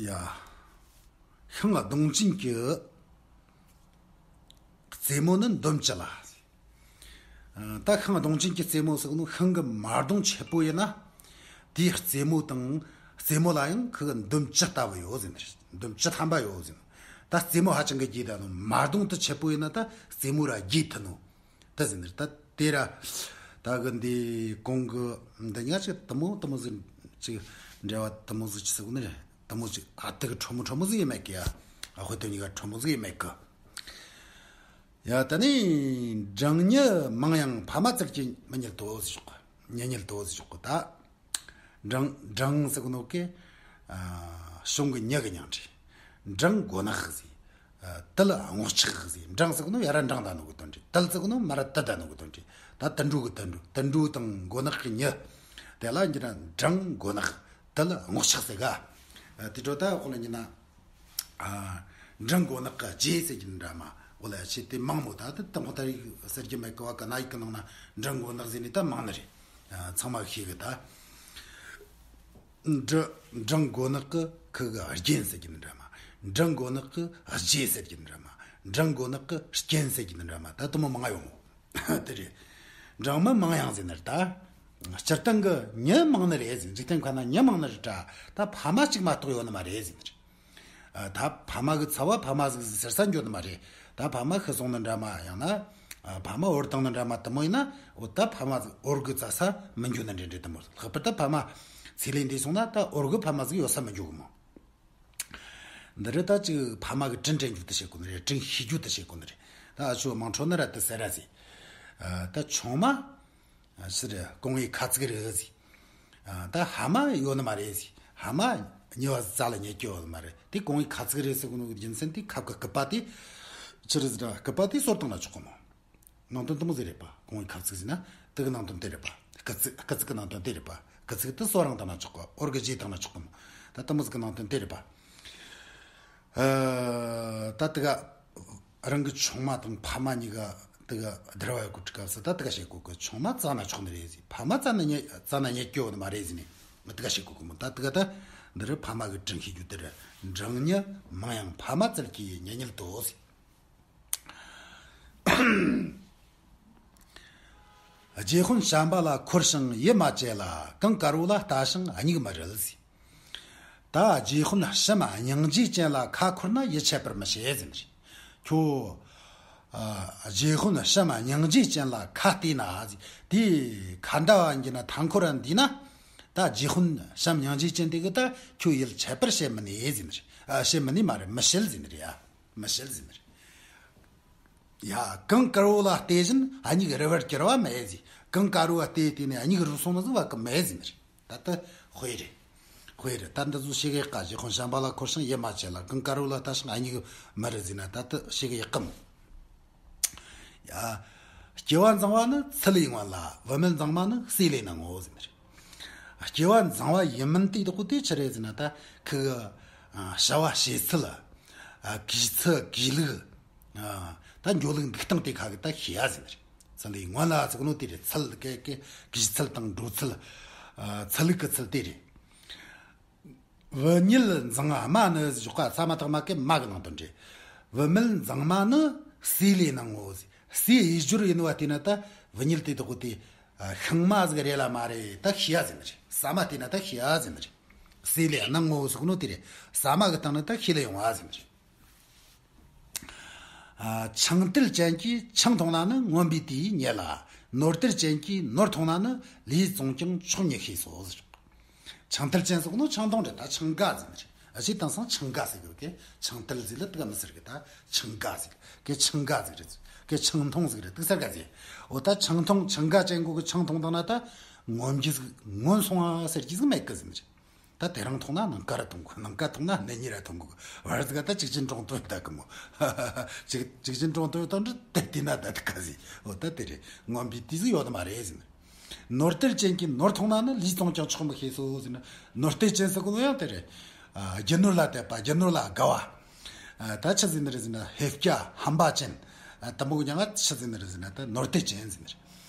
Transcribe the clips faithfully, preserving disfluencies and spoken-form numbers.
ཡ། ཤིང་གདོང་ཅན་གྱི་རྩེ་མོ་ནི་འདོམ་ཅི་ལ། ཨ། ད་ཤིང་གདོང་ཅན་གྱི་རྩེ་མོ་ཟེར་གོ་ནོ་ཤིང་གི་མར་གདོང་ཆེ་པོ་ཡིན་ན། དེའི་རྩེ་མོ་དང་རྩེ་མོ་ལ་ཡང་ཁོ་གི་འདོམ་ཅི་ལྟ་བུ་ཡོད་ཟེར་ནི་རེད། འདོམ་ཅི་ཐམ་པ་ཡོད་ཟེར་ནི། ད་རྩེ་མོ་ཧ་ཅང་གི་རྒྱས་ད་ནོ། མར་གདོང་དེ་ཆེ་པོ་ཡིན་ན་ད་རྩེ་མོ་ར་རྒྱས་ཐུབ་ནོ། ད་ཟེར་ནི་རེད། ད་དེ་ར་ད་གི་འདི་གོང་གི་འདི་ཉག་ཅིག་དེ་མོ་དེ་མོ་ཟིག་ཅིག་འབྲེལ་བ་དེ་མོ་ཟིག་ཅིག་ཟེར་གོ་ནི་རེད། དེ་མོ་ཅིག་ཨ་དེ་གི་ཁྲོ་མོ་ཁྲོ་མོ་ཟིག་ཡིན་མེད་གི་ཡ། ཨ་ཧོ་དེ་གཉིས་ཀ་ཁྲོ་མོ་ཟིག་ཡིན་མེད་གི། ཡ། ད་ནི་འབྲིང་ཉི་མང་ཡང་ཕ་མ་བཙལ་གྱི་མི་ཉིད་དོ་ཟེར་ཞོག་གི། མྱི་ཉིད་དོ་ཟེར་ཞོག་གི། ད་འབྲིང་འབྲིང་ཟེར་གོ་ནོ་གི། ཨ། གཞུང་གི་མྱི་གི་མྱིང་ངོ་རེད། འབྲིང་མགོ་ནག་ཟེར། ཨ། དལ་རྔོག་ཆག་ཟེར། འབྲིང་ཟེར་གོ་ནོ་ཡ་ར་འབྲིང་ད་ནོ་གི་དོན་རེད། དལ་ཟེར་གོ་ནོ་མ་ར་དལ་ད་ནོ་གི་དོན་རེད། ད་དུད་འགྲོ་གི་དུད་འགྲོ། དུད་འགྲོ་དང་མགོ་ནག་གི་མྱི། དེ་ལ་འགྱུར་ན་འབྲིང་མགོ་ནག་དལ་རྔོག་ཆག་ཟེར་ག། ཨ། དེ་འཕྲོ་ད་ཁོ་ལ་འགྱུར་ན། ཨ། འབྲིང་མགོ་ནག་གི་རྗེས་ཟེར་གྱི་འདྲ་མ། འོ་ལ་ཆེ་དེ་མང་མོ། ད་དེ་དང་པོ་ད་རིག་ཟེར་གྱི་མེད་གི་བ། གི་ན་ཡིག་གི་ནང་ན་འབྲིང་མགོ་ནག་ཟེར་ནི་ད་མང་ནི་རེད། ཨ། ཚང་མ་ཤེས་གི་ད། འབྲི། འབྲིང་མགོ་ནག་གི་ཁུ་གི་རྒྱན་ཟེར་གྱི་འདྲ་མ། འབྲིང་མགོ་ནག་གི་རྗེས་ཟེར་གྱི་འདྲ་མ། འབྲིང་མགོ་ནག་གི་རྐྱེན་ཟེར་གྱི་འདྲ་མ། ད་དེ་མོ་མང་ཡོང་མོ། དེ་རེད། འབྲིང་མི་མང་ཡང་ཟེར་ནི་རེད་ད། སྤྱིར་བཏང་གི་མྱི་མང་ནི་རེད་ཟེར། འཇིག་རྟེན་ཁ་ན་མྱི་མང་ནི་རེད་དྲ། ད་ཕ་མ་གཅིག་མ་གཏོགས་ཡོད་ནི་མ་རེད་ཟེར་ནི་རེད། ཨ། ད་ཕ་མ་གི་ཚབ་བ་ཕ་མ་ཟིག་ཟེར་ས་འགྱོ་ནི་མ་རེད། ད་ཕ་མ་ཤི་སོང་ནི་འདྲ་མ། ཡང་ན། ཨ། ཕ་མ་འོར་བཏང་ནི་འདྲ་མ་དེ་མོ་ཡིན་ན། འོ་ད་ཕ་མ་ཟིག་འོར་གི་བཙལ་ས་མི་འགྱོ་ནི་འདྲ་འདྲ་དེ་མོ། ལྷག་པར་ད་ཕ་མ་ཚེ་ལས་འདས་སོང་ན་ད་འོར་གི་ཕ་མ་ཟིག་ཡོད་ས་མི་འགྱོ་གི་མོ། འདི་རེད། ད་ཅིག་ཕ་མ་གི་དྲིན་དྲན་རྒྱུ་དེ་བྱེད་དགོས་ནི་རེད། དྲིན་ཤེས་རྒྱུ་དེ་བྱེད་དགོས་ནི་རེད། ད་ཨ་ཆོ་དམངས་ཁྲོད་ན་ར་དེ་ཟེར་ར་ཟེར། ཨ། ད་ཆུང་མ། ཨ། ཕྱིར་གོང་བའི་ཁ་ཚིག་རེད་ཟེར། ཨ། ད་ཕ་མ་ཡོད་ནི་མ་རེད་ཟེར། ཕ་མ་ཉེ་བ་བཙལ་ལ་རྙེད་རྒྱུ་ཡོད་ནི་མ་རེད། དེ་གོང་བའི་ཁ་ཚིག་རེད་ཟེར་གོ་ནོ་གི་རྒྱུ་མཚན་དེ་ཁབ་གི་སྐུད་པ་དེ་ཕྱིར་ཟེར་ར་སྐུད་པ་དེ་གསོར་བཏང་ན་ཆོག་གི་མོ། ནང་དོན་དེ་མོ་ཟིག་རེད་པ། གོང་བའི་ཁ་ཚིག་ཟེར་ན་དེ་གི་ནང་དོན་དེ་རེད་པ། སྐུད་ཚིག་སྐུད་ཚིག་གི་ནང་དོན་དེ་རེད་པ། སྐུད་ཚིག་དེ་གསོ་རང་བཏང་ན་ཆོག་གི། འོར་གི་བརྗེས་བཏང་ན་ཆོག་གི་མོ། ད་དེ་མོ་ཟིག་གི་ནང་དོན་དེ་རེད་པ། ཨ། ད་དེ་ག་རང་གི་ཆུང་མ་དང་ཕ་མ་གཉིས་ཀ་དེ་ག་བསྡུར་བ་ཡོད་གོ་དུས་སྐབས་སུ་ད་དེ་ག་བྱེད་དགོས་གི། ཆུང་མ་བཙལ་ན་ཆོག་ནི་རེད་ཟེར། ཕ་མ་བཙལ་ན་རྙེད་བཙལ་ན་རྙེད་རྒྱུ་ཡོད་ནི་མ་རེད་ཟེར་ནས་དེ་ག་བྱེད་དགོས་གི་མོ། ད་དེ་ག་ད་འདི་རུ་ཕ་མ་གི་དྲིན་ཤེས་རྒྱུ་དེ་རེད། འབྲིང་མྱི་མང་ཡང་ཕ་མ་བཙལ་གྱི་མྱི་ཉིད་དོ་ཟེར། རྗེ་དཔོན་བྱམས་པ་ལ་འཁོར་ཞིང་ཡིད་མ་ཆེས་ལ། གངས་དཀར་པོ་ལ་ལྟ་ཞིང་སྙིགས་མི་རལ་ཟེར། ད་རྗེ་དཔོན་བྱམས་སྙིང་རྗེ་ཅན་ལ་ཁ་འཁོར་ན་ཡིད་ཆད་པར་མི་བྱེད་ཟེར་ནི་རེད། ཁྱོད། ཨ། རྗེ་དཔོན་བྱམས་སྙིང་རྗེ་ཅན་ལ་ཁ་གཏད་ན་ཟེར། དེ་ཁ་འདྲ་བ་འགྱུར་ན་མཐའ་འཁོར་བ་འདུས་ན། ད་རྗེ་དཔོན་བྱམས་སྙིང་རྗེ་ཅན་དེ་གི་ད་ཁྱོད་ཡིད་ཆད་པར་བྱེད་མི་ནུས་ཟེར་ནི་རེད། ཨ། བྱེད་མི་ནུས་མ་རེད། མི་བྱེད་ཟེར་ནི་རེད་ཡ། མི་བྱེད་ཟེར་ནི་རེད། ཡ། གངས་དཀར་པོ་ལ་བལྟས་བཞིན་སྙིགས་རུལ་བར་གྱུར་པ་མེད་ཟེར། གངས་དཀར་པོ་ལ་བལྟས་བལྟས་ནས་སྙིགས་རུལ་སོང་ནི་ཟིག་བ་གི་མེད་ཟེར་ནི་རེད། ད་ལྟ་དཔེ་རེད། དཔེ་རེད། ད་འདི་ཚོ་ཞེ་གི་ཡག་ག། རྗེ་དཔོན་བྱམས་པ་ལ་འཁོར་ཞིང་ཡིད་མ་ཆེས་ལ། གངས་དཀར་པོ་ལ་ལྟ་ཞིང་སྙིགས་མི་རལ་ཟེར་ན་ད་ལྟ་ཞེ་གི་ཡག་གི་མོ། ཡ། སྐྱེ་བ་འཛིང་བ་ནི་ཚུལ་ལས་ངན་ལ། བུད་མེད་མཛངས་མ་ནི་ཟས་ལས་ནི་ངོ་ཟེར་ནི་རེད། སྐྱེ་བ་འཛིང་བ་ཡིན་མིན་དེ་དག་དེ་ཆི་རེད་ཟེར་ན། ད་ཁི་གི། ཨ། བྱ་བ་བྱེད་ཚུལ། ཨ། གོས་ཚུལ་གོས་ལུགས། ཨ། ད་འགྱོ་ལུགས་འདུག་སྟངས་དེ་ཁ་གི་ད་ཤེས་ཡ་ཟེར་ནི་རེད། ཚུལ་ལས་ངན་ལ་ཟེར་གོ་ནོ་དེ་རེད། ཚུལ་གི་གི་གོས་ཚུལ་དང་འགྲོ་ཚུལ། ཨ། ཚུལ་ལུགས་གི་ཚུལ་དེ་རེད། བུད་མེད་མཛངས་མ་ནི་ཟེར་ཞོག་ག། ས་མ་ཐག་མ་གི་མ་གི་ནང་དོན་རེད། བུད་མེད་མཛངས་མ་ནི་ཟས་ལས་སྣང་ངོ་ཟེར། ཟས་ཡིད་སྦྱོར་ཡིན་པ་བལྟས་ན་ད་བུད་མེད་དེ་དག་དེ་ཤིང་མ་ཟིག་རེད་ལ་མ་རེད་ད་ཤེས་ཡ་ཟེར་ནི་རེད། ཟ་མ་བལྟས་ན་ད་ཤེས་ཡ་ཟེར་ནི་རེད། ཟས་ལས་སྣང་ངོ་ཟེར་གོ་ནོ་དེ་རེད། ཟ་མ་གི་སྟེང་ནས་ད་ཤེས་ལ་ཡོང་བ་ཟེར་ནི་རེད། ཨ། ཆང་དལ་ཅན་གྱིས་ཆང་འཐུང་ན་ནི་རྔོན་པའི་དུས་ཉལ་ལ། ནོར་དལ་ཅན་གྱིས་ནོར་འཐུང་ན་ནི་ལུས་བཙོངས་ཀྱང་ཆོག་ཉིད་ཤེས་སོ་ཟེར། ཆང་དལ་ཅན་ཟེར་གོ་ནོ་ཆང་འཐུང་རེད། ད་ཆང་རྒན་ཟེར་ནི་རེད། ཨ། ཅིག་དེང་སང་ཆང་རྒན་ཟེར་གི་ཡོད་གི། ཆང་དལ་ཟེར་ལ་དེ་ག་མི་ཟེར་གི། ད་ཆང་རྒན་ཟེར་གི། ཆང་རྒན་ཟེར་གི་རེད། གི་ཆང་འཐུང་ཟེར་གི་རེད། དེ་ག་ཟེར་ག་ཟེར། འོ་ད་ཆང་འཐུང་ཆང་རྒན་ཅན་གོ་གི་ཆང་འཐུང་བཏང་ན་ད་རྔོན་གྱི་ཟིག་རྔོན་སོང་བ་ཟེར་གྱི་ཟིག་མེད་གི་ཟེར་ནི་རེད། ད་དེ་རིང་འཐུང་ན་ནངས་ཀ་ར་འཐུང་གི། ནངས་ཀ་འཐུང་ན་གནངས་ཉིན་ར་འཐུང་གི། བར་ཟིག་ག་ད་གཅིག་གཅིག་འགྲོ་འདུག་ད་གི་མོ། གཅིག་གཅིག་གཅིག་འགྲོ་འདུག་ད་འདྲ་དེ་དེ་ན་ད་དེ་ག་ཟིག། འོ་ད་དེ་རེད། རྔོན་པའི་དུས་ཟིག་ཡོད་ནི་མ་རེད་ཟེར་ནི། ནོར་དལ་ཅན་གྱིས་ནོར་འཐུང་ན་ནི་ལུས་བཙོངས་ཀྱང་ཆོག་མི་ཤེས་སོ་ཟེར་ནི། ནོར་དལ་ཅན་ཟེར་གོ་ནོ་ཡང་དེ་རེད། ཨ། རྒྱུ་ནོར་ལ་དད་པ། རྒྱུ་ནོར་ལ་དགའ་བ། ཨ། ད་ཆི་ཟེར་ནི་རེད་ཟེར་ན། ཧེ་སྐྱ་ཧམ་པ་ཅན། ཨ། དང་པོ་གི་མྱིང་ང་ཆི་ཟེར་ནི་རེད་ཟེར་ན། ད་ནོར་དལ་ཅན་ཟེར་ནི་རེད།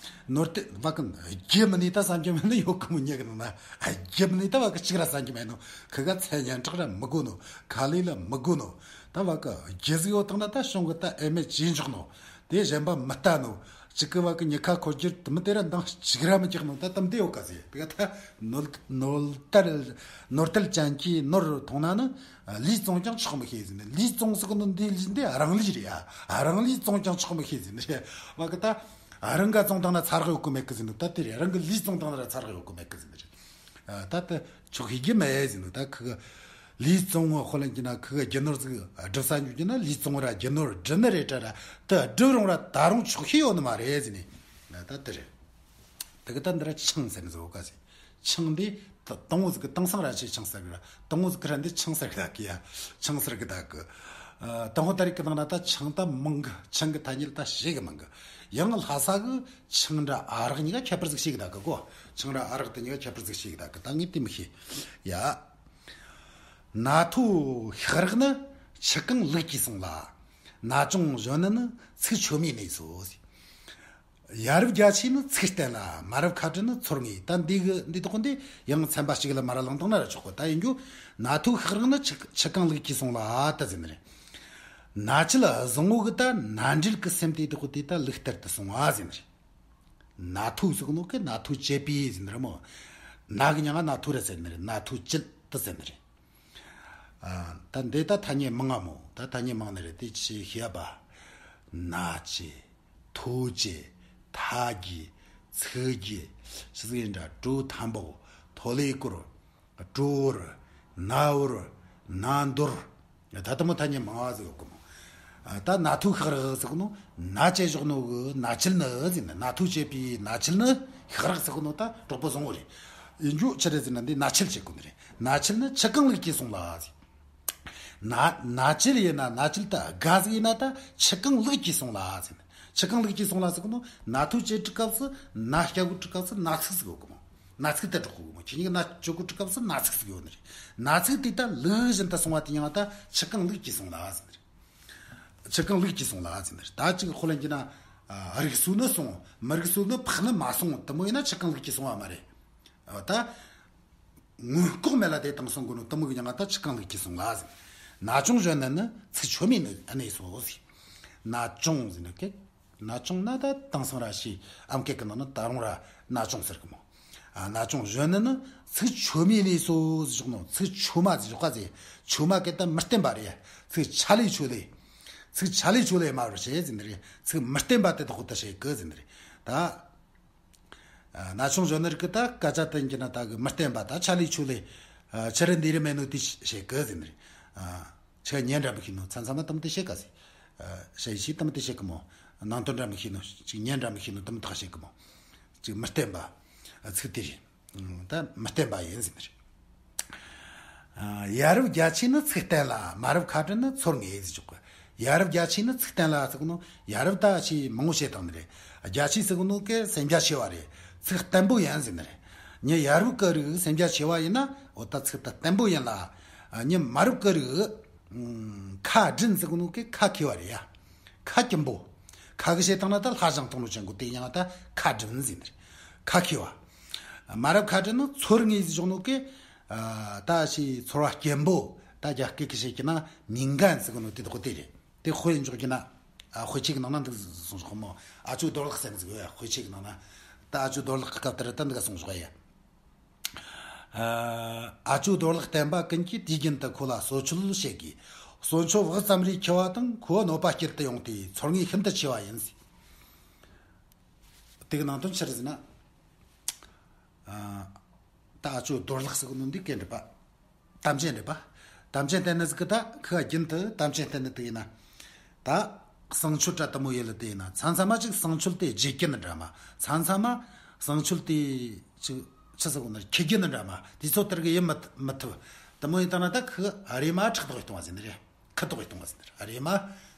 ནོར་དེ་བ་གི་རྒྱུ་མིན་ནི་ད་བསམ་གྱི་མེད་ནི་ཡོད་གི་མོ། ཉེ་གི་ནང་ན་རྒྱུ་མིན་ནི་ད་བ་གི་གཅིག་ར་བསམ་གྱི་མེད་ནོ། ཁི་ག་མཚན་སྙན་གྲགས་ར་མི་དགོ་ནོ། ཁ་ལས་ལ་མི་དགོ་ནོ། ད་བ་གི་རྒྱུ་ཟིག་ཡོད་དང་ན་ད་གཞུང་གི་ད་ཨེ་མེད་ཇེ་འཇོག་ནོ། དེ་གཞན་པ་མི་ལྟ་ནོ། གཅིག་གི་བ་གི་ཉི་ཁ་འཁོར་རྒྱུ་དེ་མི་དེ་ར་འདང་གཅིག་ར་མི་རྒྱག་ནོ། ད་དམ་དེ་ཡོད་ག་ཟེ། དེ་ག་ད་ནོར་ནོར་དལ་ནོར་དལ་ཅན་གྱི་ནོར་མཐོང་ན་ནི། ལུས་བཙོང་ཀྱང་ཆོག་མི་ཤེས་ཟེར་ནས། ལུས་བཙོང་ཟེར་གི་ནོ་འདི་ལུས་འདི་རང་ལུས་རེད་ཡ། རང་ལུས་བཙོང་ཀྱང་ཆོག་མི་ཤེས་ཟེར་ནས་རེད་བ་གི། ད་རང་ག་བཙོང་བཏང་ན་ཚར་གི་ཡོད་གི་མེད་གི་ཟེར་ནོ། ད་དེ་རེད། རང་གི་ལུས་བཙོང་བཏང་ན་ཚར་གི་ཡོད་གི་མེད་གི་ཟེར་ནས་རེད། ད་དེ་ཆོག་ཤེས་ཀྱི་མེད་ཟེར་ནོ། ད་ཁི་གི་ལུས་བཙོང་བ་ཧོ་ལན་གྱི་ན་ཁི་གི་རྒྱུ་ནོར་ཟིག་སྒྲུབ་ས་འཇུག་རྒྱུ་ན་ལུས་བཙོང་ར་རྒྱུ་ནོར་སྒྲུབ་ནི་རེད་དྲ་ར། དེ་སྒྲུབ་རུང་ར་ད་རུང་ཆོག་ཤེས་ཡོད་ནི་མ་རེད་ཟེར་ནས། ད་དེ་རེད། དེ་གི་ད་འདི་ར་ཆང་ཟེར་ནི་ཟིག་ཡོད་ག་ཟེ། ཆང་འདི་ད་དང་བོ་ཟིག་གི་དེང་སང་ར་ཆེ་ཆང་ཟེར་གི་ར། དང་བོ་ཟིག་གི་ར་འདི་ཆང་ཟེར་གི་ད་གི་ཡ། ཆང་ཟེར་གི་ད་གི། ཨ། དང་བོ་ད་རིག་གི་ནང་ན་ད་ཆང་ད་མང་གི། ཆང་གི་ཐ་སྙད་ད་ཞེ་གི་མང་གི། ཡང་ལྷ་ས་གི་ཆང་ར་ཨ་རག་གཉིས་ཀ་ཁྱད་པར་ཟིག་ཤེས་གི་ད་གི་གོ། ཆང་ར་ཨ་རག་དེ་གཉིས་ཀ་ཁྱད་པར་ཟིག་ཤེས་གི་ད་གི། ད་ངས་དེ་མི་ཤེས་ཡ། ན་ཐོ་ཤག་རག་ནི་ཆུ་གང་ལུག་གིས་སོང་ལ། ན་ཆུང་གཞོན་ནུ་ནི་ཚིག་ཆོད་མེད་གནས་སོ་ཟེ། ཡ་རབས་རྒྱ་ཆེ་ནི་ཚིག་བརྟན་ལ། མ་རབས་ཁ་བྲལ་ནི་ཚོར་ངེས། ད་འདི་གི་འདི་དག་འདི་ཡང་ཚན་པ་གཅིག་ལ་མ་ར་ལང་དང་ན་ར་ཆོག་གོ། ད་ཡིན་རྒྱུ་ན་ཐོ་ཤག་རག་ནི་ཆུ་ཆུ་གང་ལུག་གིས་སོང་ལ་ད་ཟེར་ནི་རེད། ན་ཆུ་ལ་བཟང་བོ་གི་ད་ན་འབྲེལ་གི་སེམས་དེ་དག་དེ་ད་ལུག་ལྟར་དུ་སོང་བ་ཟེར་ནི་རེད། ན་ཐོ་ཟེར་གི་ནོ་གི་ན་ཐོ་བཅད་པའི་ཟེར་ནི་རེད་མོ། ན་གི་མྱིང་ང་ན་ཐོ་རེད་ཟེར་ནི་རེད། ན་ཐོ་བཅད་དུ་ཟེར་ནི་རེད། ཨ། ད་འདི་ད་ཐ་སྙད་མང་ང་མོ། ད་ཐ་སྙད་མང་ནི་རེད། དེ་ཆེ་ཤེས་པ། ན་ཆེ། ཐོ་ཆེ། ཐ་གི། ཚིག་གི། ཆི་ཟིག་ཡིན་འདྲ། གྲོ་ཐམ་པོ། ཐོ་ལེ་སྐོར། གྲོ་བོར། ན་བོར། ན་འདོར། ད་ལྟ་མོ་ཐ་སྙད་མང་བ་ཟིག་ཡོད་གི་མོ། ཨ། ད་ན་ཐོ་ཤག་རག་ཟེར་གི་ནོ། ན་བཅད་བཞག་ནོ་གི་ན་ཆུ་ནི་ཟེར་ནི། ན་ཐོ་བཅད་པའི་ན་ཆུ་ནི་ཤག་རག་ཟེར་གི་ནོ། ད་གྲོགས་པོ་བཟང་བོ་རེད། ཡིན་རྒྱུ་ཆི་རེད་ཟེར་ན་འདི་ན་ཆུ་བཅད་གོ་ནི་རེད། ན་ཆུ་ནི་ཆུ་གང་ལུག་གིས་སོང་ལ་ཟེར། ན་ན་ཆུ་ཡིན་ན་ན་ཆུ་ད་དགའ་ཟིག་ཡིན་ན་ད་ཆུ་གང་ལུག་གིས་སོང་ལ་ཟེར་ནི། ཆུ་གང་ལུག་གིས་སོང་ལ་ཟེར་གི་ནོ། ན་ཐོ་བཅད་དུས་སྐབས་སུ་ན་སྐྱ་གོ་དུས་སྐབས་སུ་ན་ཚིག་ཟིག་ཡོད་གི་མོ། ན་ཚིག་དེ་འགྲོ་གི་མོ། ཁྱེད་གཉིས་ཀྱི་ན་བཅད་གོ་དུས་སྐབས་སུ་ན་ཚིག་ཟིག་ཡོད་ནི་རེད། ན་ཚིག་དེ་ད་ལུག་བཞིན་དུ་སོང་བ་དེ་ཡང་ད་ཆུ་གང་ལུག་གིས་སོང་ལ་ཟེར་ནི་རེད། ཆུ་གང་ལུག་གིས་སོང་ལ་ཟེར་ནི་རེད། ད་ཅིག་ཧོ་ལན་གྱི་ན། ཨ། རིགས་སུ་ནི་སོང་། མི་རིགས་སུ་ནི་ཕག་ནི་མ་སོང་། དེ་མོ་ཡིན་ན་ཆུ་གང་ལུག་གིས་སོང་བ་མ་རེད། ཨ། ད་ངོ་ལྐོག་མེད་ལ་དེ་དང་སོང་གོ་ནོ། དེ་མོ་གི་མྱིང་ང་ད་ཆུ་གང་ལུག་གིས་སོང་ལ་ཟེར། ན་ཆུང་གཞོན་ནུ་ནི་ཚིག་ཆོད་མེད་ནི་གནས་སོ་ཟེར། ན་ཆུང་ཟེར་ནི་ཀེ། ན་ཆུང་ན་ད་དེང་སང་ར་ཤི་ཨམ་སྐད་ཀྱི་ནང་ན་ད་རུང་ར་ན་ཆུང་ཟེར་གི་མོ། ཨ། ན་ཆུང་གཞོན་ནུ་ནི་ཚིག་ཆོད་མེད་གནས་སོ་ཟེར་བཞག་ནོ། ཚིག་ཆོད་མ་ཟེར་བཞག་ག་ཟེ། ཆོད་མ་གི་ད་མི་བརྟན་པ་རེད། ཚིག་ཆ་ལས་ཆོད་ལེ། ཚིག་ཆ་ལས་ཆོད་ལེ་མ་རུ་བྱེད་ཟེར་ནི་རེད། ཚིག་མི་བརྟན་པ་དེ་དག་ད་བྱེད་གི་ཟེར་ནི་རེད། ད། ཨ། ན་ཆུང་གཞོན་ནུ་རིགས་ཀྱི་ད་སྐད་ཆ་བསྟན་གྱི་ན་ད་གི་མི་བརྟན་པ་ད་ཆ་ལས་ཆོད་ལེ། ཨ། ཆི་རེད་འདི་རེད་མེད་ནོ་དེ་བྱེད་གི་ཟེར་ནི་རེད། ཨ། ཆི་ཉན་འདྲ་མི་ཤེས་ནོ། མཚན་མཚན་མ་དེ་མོ་དེ་བྱེད་ག་ཟེ། ཨ། ཞེ་ཞིག་དེ་མོ་དེ་བྱེད་གི་མོ། ནང་དོན་འདྲ་མི་ཤེས་ནོ། ཅིག་ཉན་འདྲ་མི་ཤེས་ནོ། དེ་མོ་དག་བྱེད་གི་མོ། ཅིག་མི་བརྟན་པ། ཨ། ཚིག་དེ་རེད། ཨ། ད་མི་བརྟན་པ་ཡིན་ཟེར་ནི་རེད། ཨ། ཡ་རབས་རྒྱ་ཆེ་ནི་ཚིག་བརྟན་ལ། མ་རབས་ཁ་བྲལ་ནི་ཚོར་ངེས་ཟེར་ཆོག་གི། ཡ་རབས་རྒྱ་ཆེ་ནི་ཚིག་བརྟན་ལ་ཟེར་གི་ནོ། ཡ་རབས་ད་ཆེ་མང་བོ་བཤད་བཏང་ནི་རེད། རྒྱ་ཆེ་ཟེར་གི་ནོ་གི་སེམས་རྒྱ་ཆེ་བ་རེད། ཚིག་བརྟན་པོ་ཡིན་ཟེར་ནི་རེད། མྱི་ཡ་རབས་ཀྱི་རིགས་སེམས་རྒྱ་ཆེ་བ་ཡིན་ན་འོ་ད་ཚིག་ད་བརྟན་པོ་ཡིན་ལ། མྱི་མ་རབས་ཀྱི་རིགས། ཨ། ཁ་འབྲིང་ཟེར་གི་ནོ་གི་ཁ་མཁས་པ་རེད་ཡ། ཁ་སྐྱིན་པོ། ཁ་གི་བཤད་བཏང་ན་ད་ལྷ་ཞང་དང་ལོ་ཅན་གོ་དེ་ཡང་ད་ཁ་འབྲིང་ཟེར་ནི་རེད། ཁ་མཁས་པ། མ་རབས་ཁ་བྲལ་ནི་ཚོར་ངེས་ཟེར་བཞག་ནོ་གི། ཨ། ད་ཞེ་ཚོར་བ་སྐྱེན་པོ། ད་རྒྱ་སྐད་ཀྱི་བཤད་ཀྱི་ན་敏感ཟེར་གི་ནོ་དེ་དག་དེ་རེད། དེ་དཔེ་འཇོག་གི་ན། ཨ། དཔེ་ཆའི་ནང་ན་འདུག་གསུངས་སོང་མོ། ཨ་ཅོ་རྡོར་ལག་ཟེར་ནི་ཟིག་ཡོད་ཡ། དཔེ་ཆའི་ནང་ན། ད་ཨ་ཅོ་རྡོར་ལག་གི་སྐབས་དེར་ད་འདུག་གསུངས་སོང་ཡ། ཨ། ཨ་ཅོ་རྡོར་ལག་བསྟན་པ་ཀུན་གྱིས་དུས་རྒྱུན་དུ་ཁོ་ལ་གསོལ་མཆོད་བྱེད་དགོས། གསོལ་མཆོད་བག་ཙམ་རེ་འཁྱེར་བ་དང་ཁོ་གནོད་པ་སྐྱེལ་དུ་ཡོང་སྟེ་ཚོར་ངེས་ཤིན་ཏུ་ཆེ་བ་ཡིན་ཟེར། དེ་གི་ནང་དོན་ཆི་རེད་ཟེར་ན། ཨ། ད་ཨ་ཅོ་རྡོར་ལག་ཟེར་གི་ནོ་འདི་གན་རེད་པ། དམ་ཅན་རེད་པ། དམ་ཅན་བསྟེན་ནི་ཟིག་གི་ད་ཁི་ག་རྒྱུན་དུ་དམ་ཅན་བསྟེན་ནི་དེ་ཡིན་ན། ད་གསང་མཆོད་འདྲ་དེ་མོ་ཡེ་ལ་དེ་ཡིན་ན་མཚམས་མཚམས་མ་ཅིག་གསང་མཆོད་དེ་བརྗེད་ཀྱི་ནི་འདྲ་མ། མཚམས་མཚམས་མ་གསང་མཆོད་དེ་ཅིག་ཆི་ཟེར་གོ་ནི་ཁྱེར་རྒྱུ་ནི་འདྲ་མ། དེ་ཚོ་དེར་གི་ཡེ་མི་མི་ཐུབ། དེ་མོ་ཡིན་ད་ན་ད་ཁི་ག་རེ་མ་ཁྲག་དོག་གཏོང་བ་ཟེར་ནི་རེད། ཁུ་དོག་གཏོང་བ་ཟེར་ནི་རེད། རེ་མ་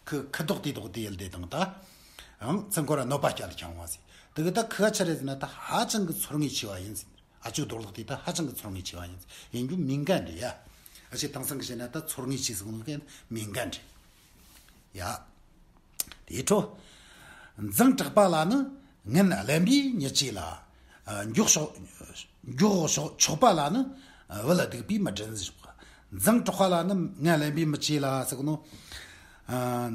ཁི་ཁུ་དོག་དེ་དོག་དེ་ཡེ་ལ་དེ་དང་ད། ཨང་ཚང་ཁོ་ར་གནོད་པ་སྐྱེལ་ལ་འཁྱམ་བ་ཟེར། དེ་གི་ད་ཁི་ག་ཆི་རེད་ཟེར་ན་ད་ཧ་ཅང་གི་ཚོར་ངེས་ཆེ་བ་ཡིན་ཟེར། ཨ་ཅོ་རྡོར་ལག་དེ་ད་ཧ་ཅང་གི་ཚོར་ངེས་ཆེ་བ་ཡིན་ཟེར། ཡིན་རྒྱུ་敏感རེད་ཡ། ཨ་ཅེ་དེང་སང་གི་བཤད་ན་ད་ཚོར་ངེས་ཆེ་ཟེར་གོ་ནོ་གན་敏感རེད་ཡ། དེའི་འཕྲོ། མཛངས་དྲག་པ་ལ་ནི་ ངན་བླན་པས་མི་བྱེད་ལ། ཨ། མགྱོགས་ཕྱོགས། མགྱོགས་ཕྱོགས་ཕྱོགས་པ་ལ་ནི། ཨ། བུལ་བདུག་པས་མི་དྲན་ཟེར་བ། མཛངས་དྲག་པ་ལ་ནི་ངན་བླན་པས་མི་བྱེད་ལ་ཟེར་གོ་ནོ། ཨ།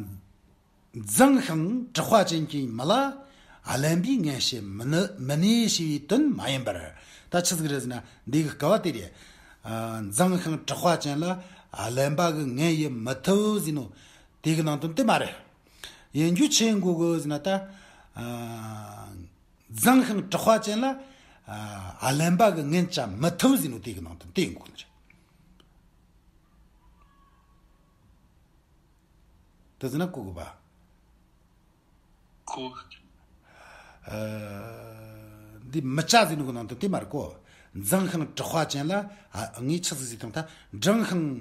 མཛངས་ཤིང་དྲག་པ་ཅན་གྱི་མི་ལ་བླན་པས་ངན་བྱེད་མི་ནུས་མི་ནུས་ཞེས་པའི་དོན་མ་ཡིན་པར། ད་ཆི་ཟིག་རེད་ཟེར་ན། འདི་གི་སྐབས་དེ་རེད། ཨ། མཛངས་ཤིང་དྲག་པ་ཅན་ལ་བླན་པ་གིས་ངན་བྱེད་མི་ཐུབ་ཟེར་ནོ། དེ་གི་ནང་དོན་དེ་མ་རེད། ཡིན་རྒྱུ་ཆི་ཡིན་དགོས་གི་ཟེར་ན་ད། ཨ། མཛངས་ཤིང་དྲག་པ་ཅན་ལ། ཨ། བླན་པ་གིས་ངན་བྱ་མི་ཐུབ་ཟེར་ནོ། དེ་གི་ནང་དོན་དེ་ཡིན་དགོས་ནི་རེད། དེ་ཟེར་ན་གོ་གི་པ། གོ། ཨ། འདི་མི་བྱ་ཟེར་ནོ་གི་ནང་དོན་དེ་མ་རེད་གོ། མཛངས་ཤིང་དྲག་པ་ཅན་ལ། ཨ། ངས་ཆི་ཟིག་ཟེར་དང་ད། མཛངས་ཤིང་།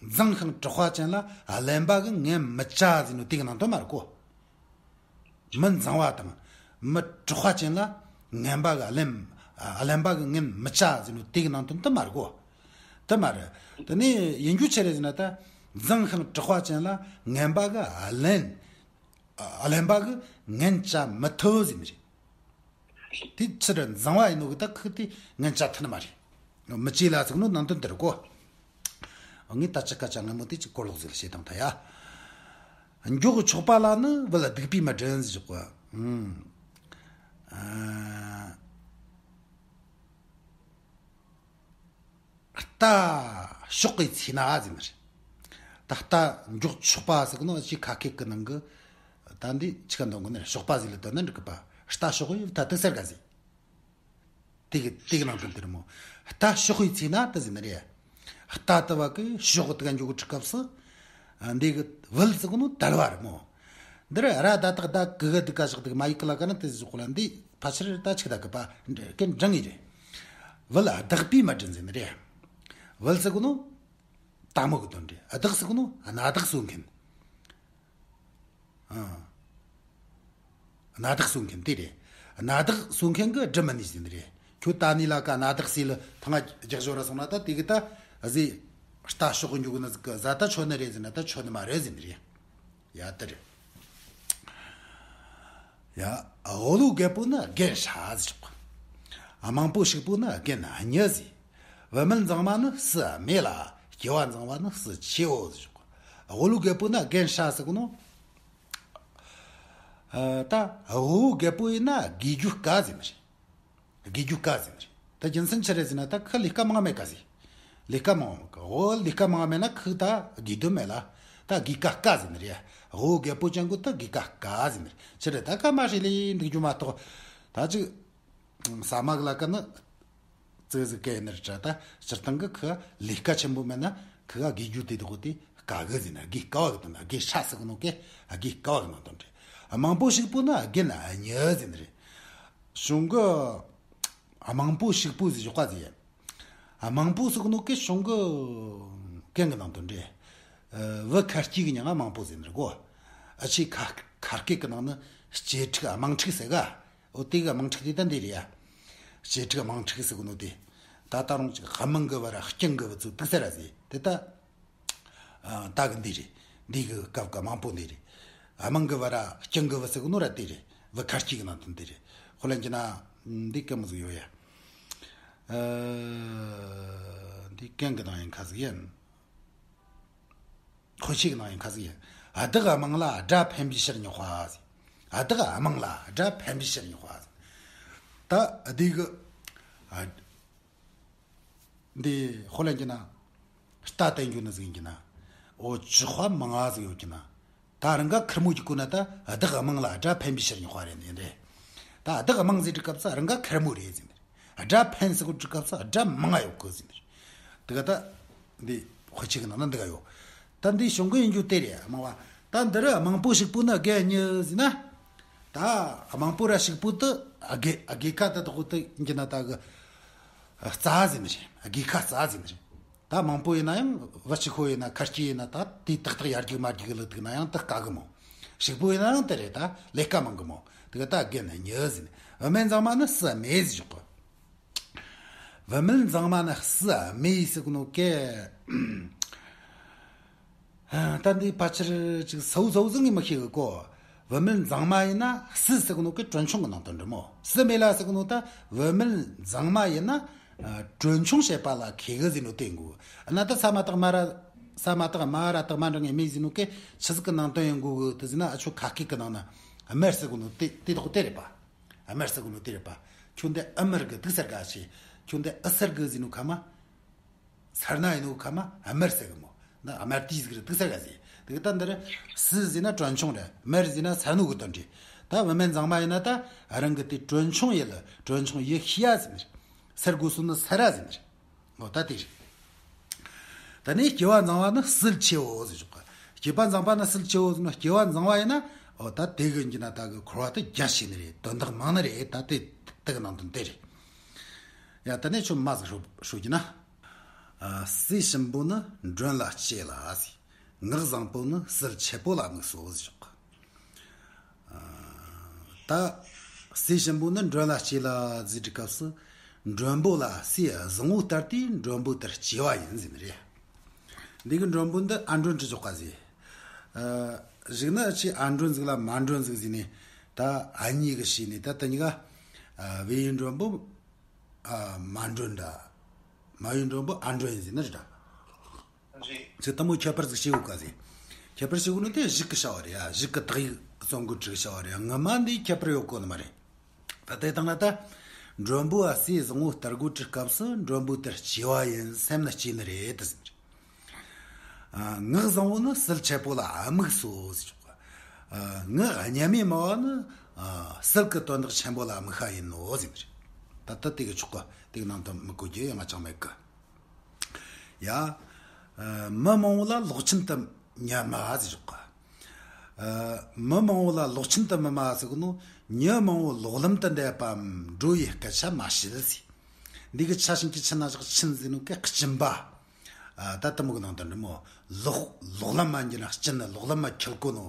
མཛངས་ཤིང་དྲག་པ་ཅན་ལ་བླན་པ་གིས་ངན་མི་བྱ་ཟེར་ནོ་དེ་གི་ནང་དོན་མ་རེད་གོ། མི་མཛངས་པ་དང་། མི་དྲག་པ་ཅན་ལ་ངན་པ་གིས་བླན། ཨ། བླན་པ་གིས་ངན་མི་བྱ་ཟེར་ནོ་དེ་གི་ནང་དོན་དེ་མ་རེད་གོ། དེ་མ་རེད། དེ་ནས་ཡིན་རྒྱུ་ཆི་རེད་ཟེར་ན་ད། མཛངས་ཤིང་དྲག་པ་ཅན་ལ་ངན་པ་གིས་བླན། ཨ། བླན་པ་གིས་ངན་བྱ་མི་ཐུབ་ཟེར་ནི་རེད། དེ་ཕྱིར་མཛངས་པ་ཡིན་ནོ་གི་ད་ཁོས་དེ་ངན་བྱ་ཐུབ་ནི་མ་རེད། མི་བྱེད་ལ་ཟེར་ནོ་ནང་དོན་དེ་རེད་གོ། ངས་ད་ཅི་སྐད་ཆ་སྔ་མོ་དེ་ཅིག་གོ་ལོག་ཟིག་བྱེད་དང་ད་ཡ། མགྱོགས་ཕྱོགས་པ་ལ་ནི་བུལ་བདུག་པས་མི་དྲན་ཟེར་གོ། ཨང་། ཨ། རྟ་ཕྱོགས་ཀྱི་ཚེ་ན་ཟེར་ནི་རེད། ད་རྟ་མགྱོགས་ཕྱོགས་པ་ཟེར་གི་ནོ་ཅིག་ཁ་སྐད་ཀྱི་ནང་གི། ད་འདི་ཆི་ག་འདོན་གི་ནི་རེད། ཕྱོགས་པ་ཟིག་ལ་འདོན་ན་འགྲིག་གི་པ། རྟ་ཕྱོགས་ཡི་ད་དུ་ཟེར་ག་ཟིག་དེ་གི་དེ་གི་ནང་དོན་དེ་རེད་མོ། རྟ་ཕྱོགས་ཡི་ཚེ་ན་དུ་ཟེར་ནི་རེད། རྟ་དུ་བ་གི་ཕྱོགས་དུ་ག་འགྱོ་གི་ཁྲི་སྐབས་སུ། འདི་གི་བུལ་ཟེར་གི་ནོ་དལ་བ་རེད་མོ། འདི་ར་ར་ད་དག་ད་གི་གི་དུ་ག་ཞག་དུ་མ་ཡིག་གི་ལ་ཀ་ན་དེ་ཟེར་གོ་ལ་འདི་ཕལ་ཆེར་ད་ཆི་ག་ད་གི་པ་ཀན་འབྲང་ངེས་རེད། བུལ་བདག་པས་མ་དྲན་ཟེར་ནི་རེད། བུལ་ཟེར་གི་ནོ་དལ་མོ་གི་དོན་རེད། བདག་ཟེར་གི་ནོ་གནས་བདག་གསོ་མཁན། ཨ། གནས་བདག་གསོ་མཁན་དེ་རེད། གནས་བདག་གསོ་མཁན་གིས་སྒྲུབ་མི་ནུས་ཟེར་ནི་རེད། ཁྱོད་ད་ནི་ལ་ཀ་གནས་བདག་སྲས་ལ་ཐང་རྒྱག་ཞོར་ར་སོང་ན་ད་དེ་གི་ད་ཟེ་རྟ་ཕྱོགས་འགྱོ་གི་ན་ཟིག་གི་ཟ་ད་ཆོད་ནི་རེད་ཟེར་ན་ད་ཆོད་ནི་མ་རེད་ཟེར་ནི་རེད། ཡ་དེ་རེད། ཡ། དབུལ་བོ་རྒད་པོ་ནི་རྒན་ཧྲ་ཟེར་གོ། དམངས་པོ་ཕྱུག་པོ་ནི་རྒན་མྱི་ཟེར། བུད་མེད་མཛངས་མ་ནི་སྲིད་མེད་ལ། སྐྱེ་བ་མཛངས་པ་ནི་སྲིད་ཆེའོ་ཟེར་གོ། དབུལ་བོ་རྒད་པོ་ནི་རྒན་ཧྲ་ཟེར་གོ་ནོ། ཨ། ད་དབུལ་བོ་རྒད་པོ་ཡིན་ན་དགོས་རྒྱུ་དཀའ་ཟེར་ནི་རེད། དགོས་རྒྱུ་དཀའ་ཟེར་ནི་རེད། ད་རྒྱུ་མཚན་ཆི་རེད་ཟེར་ན་ད་ཁོ་ལས་ཀ་མང་མེད་ཀ་ཟེར། ལས་ཀ་མང་མེད་ཀ། འོ་ལས་ཀ་མང་མེད་ན་ཁོ་ད་དགོས་དོན་མེད་ལ། ད་དགོས་ཀ་དཀའ་ཟེར་ནི་རེད། འོ་རྒད་པོ་ཅན་གོ་ད་དགོས་ཀ་དཀའ་ཟེར་ནི་རེད། ཆི་རེད་ད་ཀ་མ་ཧྲི་ལི་འདུག་རྒྱུ་མ་གཏོགས། ད་ཅིག་ཟ་མ་གི་ལ་ཀ་ནི་ཙི་ཟིག་གེ་ནི་རེད་ད། སྤྱིར་བཏང་གི་ཁོ་ལས་ཀ་ཆེན་པོ་མེད་ན་ཁོ་ག་དགོས་རྒྱུ་དེ་དག་དེ་དཀའ་གི་ཟེར་ནི། དགོས་དཀའ་བ་གི་དོན་ན་དགོས་ཧྲ་ཟེར་གི་ནོ་ཀེ་དགོས་དཀའ་བ་གི་ནང་དོན་རེད། དམངས་པོ་ཕྱུག་པོ་ནི་རྒན་མྱི་ཟེར་ནི་རེད། གཞུང་གི་དམངས་པོ་ཕྱུག་པོ་ཟེར་ཞོག་པ་ཟེར། དམངས་པོ་ཟེར་གི་ནོ་ཀེ་གཞུང་གི་རྒན་གི་ནང་དོན་རེད། ཨ། བུ་ཁ་སྐྱེས་གི་མྱིང་ང་དམངས་པོ་ཟེར་ནི་རེད་གོ། ཨ་ཆེ་ཁ་ཁ་སྐད་གི་ནང་ནི་གཅེས་ཕྲུག་དམངས་ཕྲུག་ཟེར་ག། འོ་དེ་གི་དམངས་ཕྲུག་དེ་ད་འདི་རེད་ཡ། གཅེས་ཕྲུག་དམངས་ཕྲུག་ཟེར་གི་ནོ་དེ། ད་ད་རུང་ཅིག་དམངས་གི་བུ་ར་སྤྱང་གི་བུ་ཚོ་དུག་ཟེར་ར་ཟེར་དེ་ད། ཨ། ད་གི་འདི་རེད། འདི་གི་སྐབས་གི་དམངས་པོ་འདི་རེད། དམངས་གི་བུ་ར་སྤྱང་གི་བུ་ཟེར་གི་ནོ་ར་དེ་རེད། བུ་ཁ་སྐྱེས་གི་ནང་དོན་དེ་རེད། ཧོ་ལན་གྱི་ན་འདི་སྐད་མོ་ཟིག་ཡོད་ཡ། ཨ། འདི་རྒན་གི་ནང་ཡིན་ཁ་ཟིག་ཡིན། དཔེ་ཆའི་ནང་ཡིན་ཁ་ཟིག་ཡིན། བདག་དམངས་ལ་དགྲ་ཕན་པའི་ཕྱིར་སྙོགས་པ་ཟེར། བདག་དམངས་ལ་དགྲ་ཕན་པའི་ཕྱིར་སྙོགས་པ་ཟེར། ད་འདི་གི། ཨ། འདི་ཧོ་ལན་གྱི་ན། རྟ་བསྟན་རྒྱུ་ནི་ཟིག་ཡིན་གྱི་ན། འོ་ཇག་པ་མང་ང་ཟིག་ཡོད་གྱི་ན། ད་རང་ག་ཁེར་མོ་གི་གོ་ན་ད་བདག་དམངས་ལ་དགྲ་ཕན་པའི་ཕྱིར་སྙོགས་པ་རེད་ནི་རེད། ད་བདག་དམངས་ཟེར་དུས་སྐབས་སུ་རང་ག་ཁེར་མོ་རེད་ཟེར་ནི་རེད། དགྲ་ཕན་ཟེར་གོ་དུས་སྐབས་སུ་དགྲ་མང་ང་ཡོད་གི་ཟེར་ནི་རེད། དེ་ག་ད་འདི་དཔེ་ཆའི་ནང་ན་འདི་ག་ཡོད། ད་འདི་གཞུང་གི་ཡིན་རྒྱུ་དེ་རེད་མ་བ། ད་འདི་རུ་དམངས་པོ་ཕྱུག་པོ་ནི་རྒན་མྱི་ཟེར་ན། ད་དམངས་པོ་ར་ཕྱུག་པོ་དུ་དགེ་དགེ་ཁ་ད་དག་དུ་ཡིན་གྱི་ན་ད་གི་རྩྭ་ཟེར་ནི་རེད། དགེ་ཁ་རྩྭ་ཟེར་ནི་རེད། ད་དམངས་པོ་ཡིན་ན་ཡང་བུ་གཅིག་པོ་ཡིན་ན་ཁ་སྐྱེས་ཡིན་ན་ད་དེ་ཏག་ཏག་ཡར་རྒྱུག་མར་རྒྱུག་ལ་ཐུག་ན་ཡང་ད་དཀའ་གི་མོ། ཕྱུག་པོ་ཡིན་ན་ཡང་དེ་རེད། ད་ལས་ཀ་མང་གི་མོ། དེ་ག་ད་རྒན་མྱི་ཟེར་ནི། བུད་མེད་མཛངས་མ་ནི་སྲིད་མེད་ཟེར་གོ། བུད་མེད་མཛངས་མ་ནི་སྲིད་མེད་ཟེར་གོ་ནོ་ཀེ། ད་འདི་ཕལ་ཆེར་ཅིག་སོ་སོ་ཟིག་ངས་མི་ཤེས་གི་གོ། བུད་མེད་མཛངས་མ་ཡིན་ན་སྲིད་ཟེར་གི་ནོ་གི་གྲོན་ཆུང་གི་ནང་དོན་འདྲ་མོ། སྲིད་མེད་ལ་ཟེར་གི་ནོ་ད་བུད་མེད་མཛངས་མ་ཡིན་ན་ཨ་གྲོན་ཆུང་བྱེད་པ་ལ་མཁས་གི་ཟེར་ནོ་དེ་གོ། ཨ་ན་ད་ས་མ་བཏགས་མ་ར་ས་མ་བཏགས་མ་ར་བཏགས་མ་འདྲ་ངེས་མེད་ཟེར་ནོ་གི་ཆི་ཟིག་གི་ནང་དོན་ཡིན་གོ་གི་དེ་ཟེར་ན། ཨ་ཆོ་ཁ་སྐད་གི་ནང་ན་ཨ་མར་ཟེར་གི་ནོ་དེ་དེ་དག་དེ་རེད་པ། ཨ་མར་ཟེར་གི་ནོ་དེ་རེད་པ། ཁྱོད་འདི་ཨ་མར་གི་དུག་སར་ག་ཞེས། ཁྱོད་འདི་ཨ་སར་གི་ཟེར་ནོ་ཁ་མ། སར་ན་ཡིན་ནོ་ཁ་མ་ཨ་མར་ཟེར་གི་མོ། འདི་ཨ་མར་ཏི་ཟིག་རེད། དུག་སར་ག་ཟེར། དེ་གི་ད་འདིར་སྲིད་ཟེར་ན་གྲོན་ཆུང་རེད། མར་ཟེར་ན་སར་ནོ་གི་དོན་རེད། ད་བུད་མེད་མཛངས་མ་ཡིན་ན་ད་རང་གི་དེ་གྲོན་ཆུང་ཡིན་ལ་གྲོན་ཆུང་ཡིན་ཤེས་ཡ་ཟེར་ནི་རེད། སར་དགོས་སོ་ནི་སར་ར་ཟེར་ནི་རེད། འོ་ད་དེ་རེད། ད་ནི་སྐྱེ་བ་མཛངས་པ་ནི་སྲིད་ཆེའོ་ཟེར་ཆོག་ག། སྐྱེ་བ་མཛངས་པ་ནི་སྲིད་ཆེའོ་ཟེར་ན། སྐྱེ་བ་མཛངས་པ་ཡིན་ན་འོ་ད་དེ་གི་འགྱུར་ན་ད་གི་འཁོར་བ་དེ་རྒྱ་ཆེ་ནི་རེད། དོན་དག་མང་ནི་རེད། ད་དེ་དེ་གི་ནང་དོན་དེ་རེད། ཡ་ད་ནི་ཆོ་མ་ཟིག་ཧྲོ་ཧྲོ་གི་ན། ཨ་སྲས་ཞིམ་པོ་ནི་མགྲོན་ལ་སྐྱེས་ལ་ཟེར། ངག་བཟང་པོ་ནི་སྲིད་ཆེ་པོ་ལ་དམིགས་སོ་ཟེར་ཆོག་ག། ད་སྲས་ཞིམ་པོ་ནི་མགྲོན་ལ་སྐྱེས་ལ་ཟེར་དུས་སྐབས་སུ། མགྲོན་པོ་ལ་སྲས་བཟང་བོ་ལྟར་དུས་མགྲོན་པོ་དེར་སྐྱེས་པ་ཡིན་ཟེར་ནི་རེད། འདི་གི་མགྲོན་པོ་འདི་ཨ་མགྲོན་དུ་འཇོག་ག་ཟེར། ཨ་གཞུག་ན་ཅི་ཨ་མགྲོན་ཟིག་ལ་མ་མགྲོན་ཟིག་ཟེར་ནས། ད་ཨ་གཉིས་གི་ཤེས་ནས་ད་དེ་གཉིས་ཀ་ཨ་བེ་ཡི་མགྲོན་པོ། ཨ་མ་མགྲོན་འདྲ། མ་ཡི་མགྲོན་པོ་ཨ་མགྲོན་ཡིན་ཟེར་ནི་རེད་ད། རེད། ཚེ་དང་པོ་ཁྱད་པར་ཟིག་ཤེས་དགོས་ག་ཟེར། ཁྱད་པར་ཤེས་དགོས་ནི་དེ་གཞུག་གི་བྱ་བ་རེད་ཡ། གཞུག་གི་དག་ཡིག་རྩོམ་དགོས་དྲི་བྱ་བ་རེད་ཡ། ངོ་མ་འདི་ཁྱད་པར་ཡོད་གོ་ནི་མ་རེད། ད་དེ་དང་ན་ད། མགྲོན་པོ་ཨ་སྲས་བཟང་བོ་ལྟར་དགོས་དྲི་སྐབས་སུ་མགྲོན་པོ་དེར་སྐྱེས་པ་ཡིན། སེམས་ན་སྐྱེས་ནི་རེད་དེ་ཟེར། ཨ་ངག་བཟང་བོ་ནི་སྲིད་ཆེ་པོ་ལ་དམིགས་སོ་ཟེར་ཆོག་ག། ཨ་ངག་སྙན་མེད་མ་བ་ནི་ཨ་སྲིད་ཀྱི་དོན་དག་ཆེན་པོ་ལ་དམིགས་པ་ཡིན་ནོ་ཟེར་ནི་རེད། ད་ལྟ་དེ་གི་ཆོག་ག། དེ་གི་ནང་དུ་མི་བཀོད་རྒྱུ་ཡང་ང་ཅང་མེད་གི། ཡ། ཨ་མི་མང་བོ་ལ་ལོག་ཆེན་དུ་ཉན་མ་ཟེར་ཆོག་ག། ཨ་མི་མང་བོ་ལ་ལོག་ཆེན་དུ་མི་མ་ཟེར་གི་ནོ། མྱི་མང་བོ་ལོག་ལམ་དུ་འདེད་པའམ་འགྲོ་ཡི་སྐད་ཆ་མ་བཤད་ཟེར། འདི་གི་ཆ་ཤིན་གྱི་ཆི་ན་བཞག་ཆེན་ཟེར་ནོ་གི་སྦྱིན་པ། ཨ་ད་དེ་མོ་གི་ནང་དོན་རེད་མོ། ལོག་ལོག་ལམ་མ་འགྱུར་ན་སྦྱིན་ནི་ལོག་ལམ་མ་འཁྱེར་གོ་ནོ།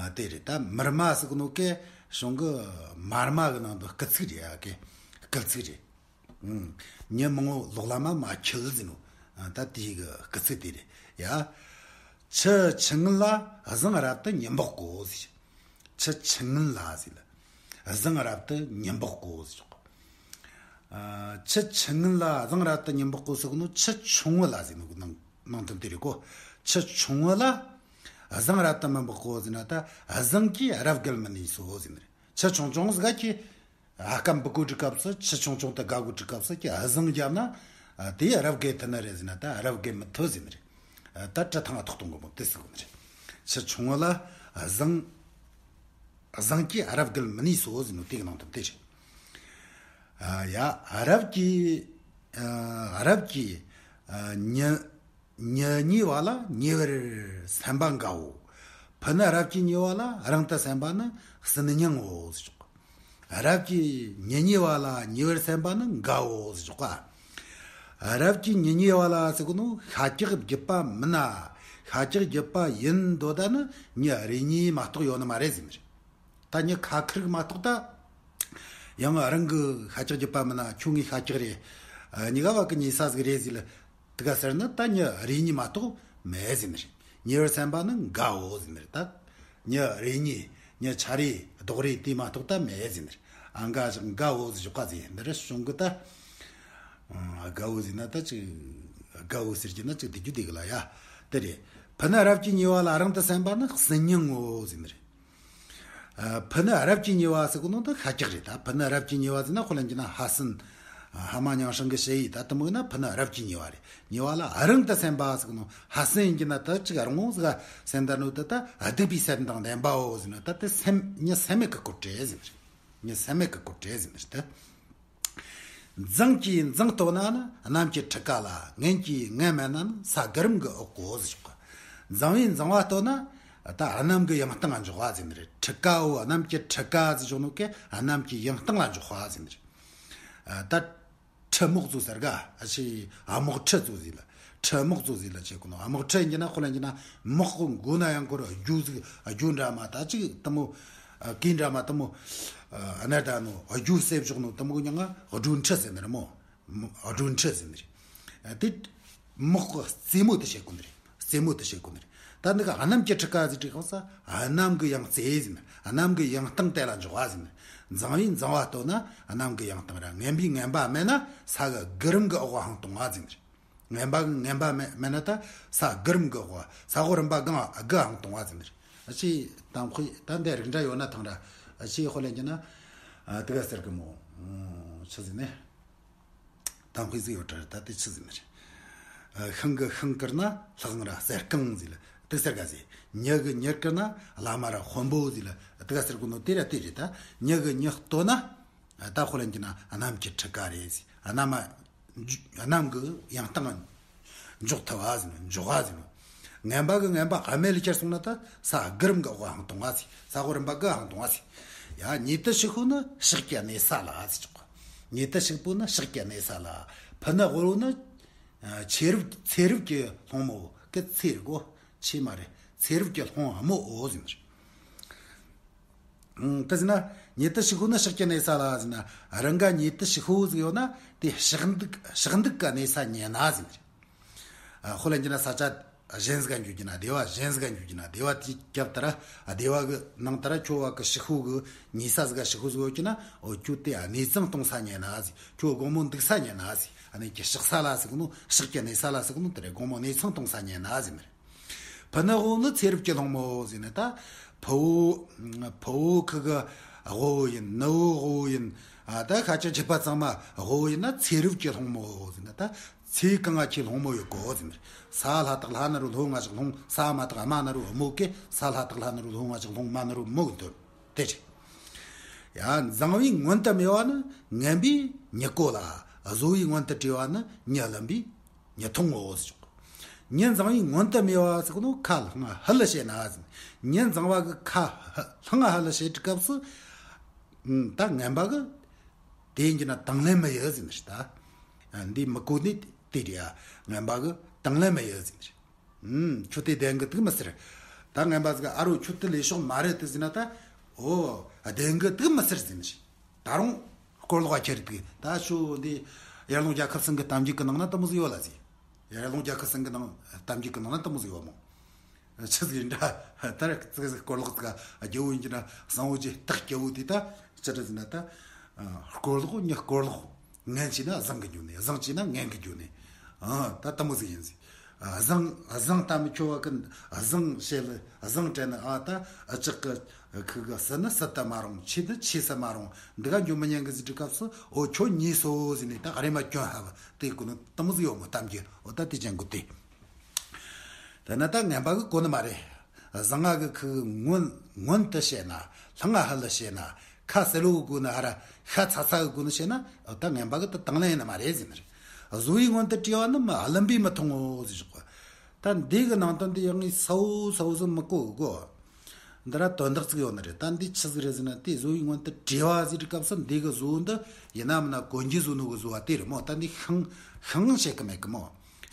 ཨ་དེ་རེད། ད་མར་མ་ཟེར་གི་ནོ་གི་གཞུང་གི་མར་མ་གི་ནང་དུ་སྐུལ་ཚིག་རེད། ཨ་གི་སྐུལ་ཚིག་རེད། ཨང་། མྱི་མང་བོ་ལོག་ལམ་མ་མ་འཁྱེར་ཟེར་ནོ། ཨ་ད་དེ་གི་སྐུལ་ཚིག་དེ་རེད་ཡ། ཁྱི་ཁྱི་ངན་ལ་བཟང་རབ་ཏུ་ཉན་པོ་དགོས་ཟེར། ཁྱི་ཁྱི་ངན་ལ་ཟེར་ལ། བཟང་རབ་ཏུ་ཉན་པོ་དགོས་ཟེར་ཆོག་ག། ཨ་ཁྱི་ཁྱི་ངན་ལ་བཟང་རབ་ཏུ་ཉན་པོ་དགོས་ཟེར་གི་ནོ། ཁྱི་ཆུང་བོ་ལ་ཟེར་ནོ་གི་ནང་ནང་དོན་དེ་རེད་གོ། ཁྱི་ཆུང་བོ་ལ་བཟང་རབ་ཏུ་མིན་པོ་དགོས་ཟེར་ན། ད་བཟང་གིས་རབ་བརྒལ་མི་ནུས་སོ་ཟེར་ནི་རེད། ཁྱི་ཆུང་ཆུང་ཟིག་ག་ཁྱི། ཨ་སྐམ་པོ་གོ་དུས་སྐབས་སུ་ཁྱི་ཆུང་ཆུང་དེ་དགའ་གོ་དུས་སྐབས་སུ་ཁྱི་བཟང་བརྒྱབ་ན། ཨ་དེ་རབ་བརྒལ་ཐུབ་ནི་རེད་ཟེར་ན། ད་རབ་བརྒལ་མི་ཐུབ་ཟེར་ནི་རེད། ཨ་ད་གྲི་ཐང་ཐོག་གཏོང་གི་མོ་དེ་ཟེར་གོ་ནི་རེད། ཁྱི་ཆུང་བོ་ལ་བཟང་བཟང་གིས་རབ་བརྒལ་མི་ནུས་སོ་ཟེར་ནོ་དེ་གི་ནང་དོན་དེ་རེད། ཨ་ཡ། རབ་ཀྱིས་ཨ་རབ་ཀྱིས་ཨ་ཉི་མྱི་ཉེས་པ་ལ་ཉེ་བར་སེམས་པ་དགའ་བོ། ཕུ་ནུ་རབ་ཀྱིས་ཉེས་པ་ལ་རིང་དུ་སེམས་པ་ནི་སྲིད་སྙིང་ངོ་ཟེར་ཆོག་ག། རབ་ཀྱིས་མྱི་ཉེས་པ་ལ་ཉེ་བར་སེམས་པ་ནི་དགའ་བོ་ཟེར་ཆོག་ག། རབ་ཀྱིས་མྱི་ཉེས་པ་ལ་ཟེར་གི་ནོ། ཤ་རྒྱགས་བརྒྱུད་པ་མིན་ན། ཤ་རྒྱགས་བརྒྱུད་པ་ཡིན་འདོད་ད་ནི་མྱི་རེ་གཉིས་མ་གཏོགས་ཡོད་ནི་མ་རེད་ཟེར་ནི་རེད། ད་མྱི་ཁ་ཁེར་མ་གཏོགས་ད། ཡང་རང་གི་ཤ་རྒྱགས་བརྒྱུད་པ་མིན་ན། ཁྱོད་ངའི་ཤ་རྒྱགས་རེད། ཨ་གཉིས་ཀ་བ་གི་ཉེ་ས་ཟིག་རེད་ཟེར་ལ། དེ་ག་ཟེར་ན་ད་མྱི་རེ་གཉིས་མ་གཏོགས་མེད་ཟེར་ནི་རེད། ཉེ་བར་སེམས་པ་ནི་དགའ་བོ་ཟེར་ནི་རེད། ད་མྱི་རེ་གཉིས། མྱི་ཆ་རེ་རྡོག་རེ་དེ་མ་གཏོགས་ད་མེད་ཟེར་ནི་རེད། ཨ་དགའ་ཞག་དགའ་བོ་ཟེར་ཆོག་ག་ཟེར། འདི་རེད་གཞུང་གི་ད། ཨ་དགའ་བོ་ཟེར་ན་ད་ཅིག་དགའ་བོ་ཟེར་གྱི་ན་ཅིག་དེ་རྒྱུ་དེ་གི་ལ་ཡ། དེ་རེད། ཕུ་ནུ་རབ་ཀྱིས་ཉེས་པ་ལ་རིང་དུ་སེམས་པ་ནི་སྲིད་སྙིང་ངོ་ཟེར་ནི་རེད། ཨ་ཕུ་ནུ་རབ་ཀྱིས་ཉེས་པ་ཟེར་གོ་ནོ་ད་ཤ་རྒྱགས་རེད། ད་ཕུ་ནུ་རབ་ཀྱིས་ཉེས་པ་ཟེར་ན་ཁོ་ལ་འགྱུར་ན་ཧ་སན། ཨ་ཧ་མ་ཉང་ཧྲང་གི་ཞེ་ཡི་ད་དེ་མོ་ཡིན་ན་ཕུ་ནུ་རབ་ཀྱིས་ཉེས་པ་རེད། ཉེས་པ་ལ་རིང་དུ་སེམས་པ་ཟེར་གོ་ནོ། ཧ་སན་ཡིན་གྱི་ན་ད་ཅིག་རང་ངོ་ཟིག་སེམས་ད་ནོ་ད་ད་སྡིག་པའི་སེམས་དང་ལྡན་པའོ་ཟེར་ན། ད་དེ་སེམས་མྱི་སེམས་མེད་ཀྱི་སྐོར་བྲལ་ཟེར་ནི་རེད། མྱི་སེམས་མེད་ཀྱི་སྐོར་བྲལ་ཟེར་ནི་རེད་ད། མཛངས་ཀྱིས་མཛངས་བསྟོད་ན་ནི་གནམ་གྱི་ཕྲུ་གུ་ལ། ངན་གྱིས་ངན་སྨད་ན་ནི་ས་གི་རིམ་གྱི་འོག་གོ་ཟེར་ཆོག་ག། མཛངས་པས་མཛངས་པ་བསྟོད་ན་ད་གནམ་གྱི་ཡང་སྟེང་ང་འཇོག་པ་ཟེར་ནི་རེད། ཕྲུ་གུ་བོ་གནམ་གྱི་ཕྲུ་གུ་ཟེར་ཆོག་ནོ་གི་གནམ་གྱི་ཡང་སྟེང་ལ་འཇོག་པ་ཟེར་ནི་རེད། ད་ཁྲི་མོག་ཙོ་ཟེར་ག། ཨ་ཆི་ཨ་མོག་ཁྲི་ཙོ་ཟེར་ལ། ཁྲི་མོག་ཙོ་ཟེར་ལ་ཆེ་གོ་ནོ། ཨ་མོག་ཁྲི་ཡིན་གྱི་ན་ཁོ་ལ་ཡིན་གྱི་ན་མོག་གི་མགོ་ན་ཡང་ཁོ་ར་རྒྱུ་ཟིག་རྒྱུ་འདྲ་མ་ད་ཅིག་དེ་མོ། ཨ་གིན་འདྲ་མ་དེ་མོ། ཨ་ནར་ད་ནོ་རྒྱུ་སེབ་ཞོག་ནོ་དེ་མོ་གི་མྱིང་ང་སྒྲོན་ཁྲི་ཟེར་ནི་རེད་མོ། སྒྲོན་ཁྲི་ཟེར་ནི་རེད། ཨ་དེ་མོག་གི་རྩེ་མོ་དེ་བྱེད་གོ་ནི་རེད། རྩེ་མོ་དེ་བྱེད་གོ་ནི་རེད། ད་འདི་ག་གནམ་གྱི་ཁྲི་ཀ་ཟེར་དུས་སྐབས་སུ་གནམ་གྱི་ཡང་རྩེ་ཟེར་ན། གནམ་གྱི་ཡང་སྟེང་དེ་ལ་འཇོག་པ་ཟེར་ན། མཛངས་པས་མཛངས་པ་བསྟོད་ན་གནམ་གྱི་ཡང་སྟེང་ར། ངན་པས་ངན་པ་སྨད་ན་ས་གི་དགུ་རིམ་གྱི་འོག་ག་ཧང་གཏོང་བ་ཟེར་ན། ངན་པ་གིས་ངན་པ་སྨད་ན་ད་ས་དགུ་རིམ་གྱི་འོག་ག། ས་འོག་རིམ་པ་གང་དགུ་ཧང་གཏོང་བ་ཟེར་ན། ཨ་ཅེ་གཏམ་དཔེ་ད་འདི་རིགས་འདྲ་ཡོད་ན་ཐང་ར། ཨ་ཅེ་ཧོ་ལན་གྱི་ན་དེ་ག་ཟེར་གི་མོ། ཆི་ཟེར་ནས། གཏམ་དཔེ་ཟིག་ཡོད་དྲ། ད་དེ་ཆི་ཟིག་ནི་རེད། ཤིང་གི་ཤིང་བཀུར་ན་ལྷ་ཁང་ར་ཟེར་གང་ཟིག་ལ་དེ་ཟེར་ག་ཟིག་མྱི་གི་མྱི་བཀུར་ན་བླ་མ་ར་དཔོན་པོ་ཟིག་ལ་དེ་ག་ཟེར་གོ་ནོ་དེ་ར་དེ་རེད། ད་མྱི་གི་མྱི་བསྟོད་ན་ད་ཁོ་ལ་འགྱུར་ན་གནམ་གྱི་ཁྲི་ཀ་རེད་ཟིག་གནམ་གནམ་གི་ཡང་སྟེང་འཇོག་ཐུབ་པ་ཟིག་འཇོག་པ་ཟིག་ངན་པ་གི་ངན་པ་ཨ་མེ་ལ་ཁྱེར་སོང་ན་ད་ས་དགུ་རིམ་གི་འོག་ཧང་གཏོང་བ་ཟིག་ས་འོག་རིམ་པ་གི་ཧང་གཏོང་བ་ཟིག་ཡ། ཉེ་དུ་ཕྱུག་པོ་ནི་ཕྱག་གི་གནས་ས་ལ་ཟེར་ཆོག་ཉེ་དུ་ཕྱུག་པོ་ནི་ཕྱག་གི་གནས་ས་ལ། ཕུ་ནུ་དབུལ་པོ་ནི་ཚེ་རབས་ཚེ་རབས་ཀྱི་སློང་མོ་གི་ཚེ་རེད་གོ། ཆེ་མ་རེད། ཚེ་རབས་ཀྱི་སློང་མོ་འོ་ཟེར་ནི་རེད། ཨང་། དེ་ཟེར་ན་ཉེ་དུ་ཕྱུག་པོ་ནི་ཕྱག་གི་གནས་ས་ལ་ཟེར་ན། རང་ག་ཉེ་དུ་ཕྱུག་པོ་ཟིག་ཡོད་ན་དེ་ཕྱག་འདུག་ཕྱག་འདུག་གི་གནས་ས་ཉན་ན་ཟེར་ནི་རེད། ཨ། དཔེ་ལེན་རྒྱུ་ན་ས་ཆ་གཞན་ཟིག་ག་འགྱོ་རྒྱུ་ན། སྡེ་བ་གཞན་ཟིག་ག་འགྱོ་རྒྱུ་ན། སྡེ་བ་དེའི་རྒྱབ་ལྟར་སྡེ་བ་གི་ནང་ལྟར་ཁྱོད་བ་གི་ཕྱུག་པོ་གི་ཉེ་ས་ཟིག་ག་ཕྱུག་པོ་ཟིག་ཡོད་རྒྱུ་ན། འོ་ཁྱོད་དེ་གནས་ཚང་གཏོང་ས་ཉན་ན་ཟེར། ཁྱོད་དགོང་མོ་འདུག་ས་ཉན་ན་ཟེར། ཨ་ནི་ཀྱི་ཕྱག་ས་ལ་ཟེར་གི་ནོ། ཕྱག་གི་གནས་ས་ལ་ཟེར་གི་ནོ་དེ་རེད། དགོང་མོ་གནས་ཚང་གཏོང་ས་ཉན་ན་ཟེར་ནི་རེད། ཕུ་ནུ་དབུལ་པོ་ནི་ཚེ་རབས་ཀྱི་སློང་མོ་ཟེར་ནི། ད་ཕུ་བོ་ཕུ་བོ་ཁུ་གི་དབུལ་པོ་ཡིན། ནུ་བོ་དབུལ་པོ་ཡིན། ཨ། ད་ཁ་ཅིག་ཁྱི་པ་ཚང་མ་དབུལ་པོ་ཡིན་ན་ཚེ་རབས་ཀྱི་སློང་མོ་ཟེར་ན། ད་ཚེ་གང་ང་ཁྱི་སློང་མོ་ཡོད་གོ་ཟེར་ནི། ས་ལྷ་དག་ལྷ་ནི་རུ་སློང་ང་ཞིག་སློང་། ས་མ་དག་མ་ནི་རུ་མོ་གེ། ས་ལྷ་དག་ལྷ་ནི་རུ་སློང་ང་ཞིག་སློང་། མ་ནི་རུ་མོ་གི་དོན་དེ་རེད། ཡ། མཛངས་པས་མངོན་དུ་སྨྲས་པ་ནི་ངན་པས་མྱི་བསྐོ་ལ། བཟོ་བས་མངོན་དུ་བྲིས་པ་ནི་མྱི་བླུན་པས་མྱི་མཐོང་ངོ་ཟེར། མྱི་མཛངས་པས་མངོན་དུ་སྨྲས་པ་ཟེར་གོ་ནོ་ཁ་ལྷང་ཧ་ལ་བཤད་ན་ཟེར། མྱི་མཛངས་པ་གི་ཁ་ལྷང་ཧ་ལ་བཤད་དུས་སྐབས་སུ། ཨ། ད་ངན་པ་གི་དེ་ཡིན་རྒྱུ་ན་དང་ལེན་མི་ཡོད་ཟེར་ནི་རེད། ད་འདི་མི་གོ་ནི་དེ་རེད། ཨ། ངན་པ་གི་དང་ལེན་མི་ཡོད་ཟེར་ནི་རེད། ཨུམ། ཁྱོད་དེ་བདེན་གི་འདུག་མི་ཟེར། ད་ངན་པ་ཟིག་ཨ་རོ་ཁྱོད་དེ་ལས་ཕྱོགས་མ་རེད་དེ་ཟེར་ན། ད་འོ་བདེན་གི་འདུག་མི་ཟེར་ཟེར་ནི་རེད། ད་རུང་སྐོར་ལོག་ག་ཁྱེར་དུས། ད་ཤོ་འདི་ཡར་ལུང་རྒྱལ་ཁབ་སེང་གི་གཏམ་རྒྱུད་གི་ནང་ན་དེ་མོ་ཟིག་ཡོད་ལ་ཟེར། ཡར་ལུང་རྒྱལ་ཁབ་སེང་གི་ནང་གཏམ་རྒྱུད་གི་ནང་ན་དེ་མོ་ཟིག་ཡོད་མོ། ཆི་ཟིག་ཡིན་འདྲ། ད་ར་ཙི་ཟིག་སྐོར་ལོག་ཙི་ག་རྒྱལ་བོ་ཡིན་གྱི་ན་གསང་བོ་ཅི་སྟག་རྒྱལ་བོ་དེ་ད་ཅི་འདྲ་ཟིག་ན་ད། སྐོར་ལོག་ཉི་སྐོར་ལོག་ངན་བྱས་ན་བཟང་གི་འགྱོ་ནི། བཟང་བྱས་ན་ངན་གི་འགྱོ་ནི། ཨ། ད་དེ་མོ་ཟིག་ཡིན་ཟིག་བཟང་བཟང་ད་མི་ཁྱོད་བ་གི་བཟང་བྱས་ལ་བཟང་དྲན་ནི། ཨ། ད་ཨ་ཅག་གི་ཁུ་གི་སུ་ནི་སུ་ད་མ་རུང་། ཆེ་ནི་ཆེ་ས་མ་རུང་། འདི་ག་འགྱོ་མི་ཉན་གི་ཟིག་དུས་སྐབས་སུ། འོ་ཁྱོད་ཉེས་སོ་ཟེར་ནི། ད་རེ་མ་སྐྱོན་ཧ་བ་དེ་གོ་ནི་དེ་མོ་ཟིག་ཡོད་མོ་གཏམ་རྒྱུད། འོ་ད་དེ་ཅན་གོ་དེ། དེ་ན་ད་ངན་པ་གི་གོ་ནི་མ་རེད། བཟང་ང་གི་ཁུ་མངོན་མངོན་དུ་བཤད་ན། ལྷང་ང་ཧ་ལ་བཤད་ན། ཁ་གསལ་བོ་གི་གོ་ནི། ཧ་ར་ཤ་ཚ་ཚ་གི་གོ་ནི་བཤད་ན། ད་ངན་པ་གི་ད་དང་ལེན་ཡིན་ནི་མ་རེད་ཟེར་ནི་རེད། བཟོ་བས་མངོན་དུ་བྲིས་པ་ནི་མི་བླུན་པས་མི་མཐོང་ངོ་ཟེར་ཞོག་ད་འདི་གི་ནང་དོན་འདི་ཡང་ངས་གསལ་བོ་གསལ་བོ་ཟིག་མི་གོ་གོ། འདི་ར་དོན་དག་ཅིག་ཡོད་ནི་རེད། ད་འདི་ཆི་ཟིག་རེད་ཟེར་ན། དེ་བཟོ་བས་མངོན་དུ་བྲིས་པ་ཟེར་དུས་སྐབས་སུ་འདི་གི་བཟོ་བོ་འདི་ཡིན་ན་མིན་ན་གོན་རྒྱུ་བཟོ་ནོ་གི་བཟོ་བ་དེ་རེད་མོ། ད་འདི་ཤིང་ཤིང་བཤད་གི་མེད་གི་མོ།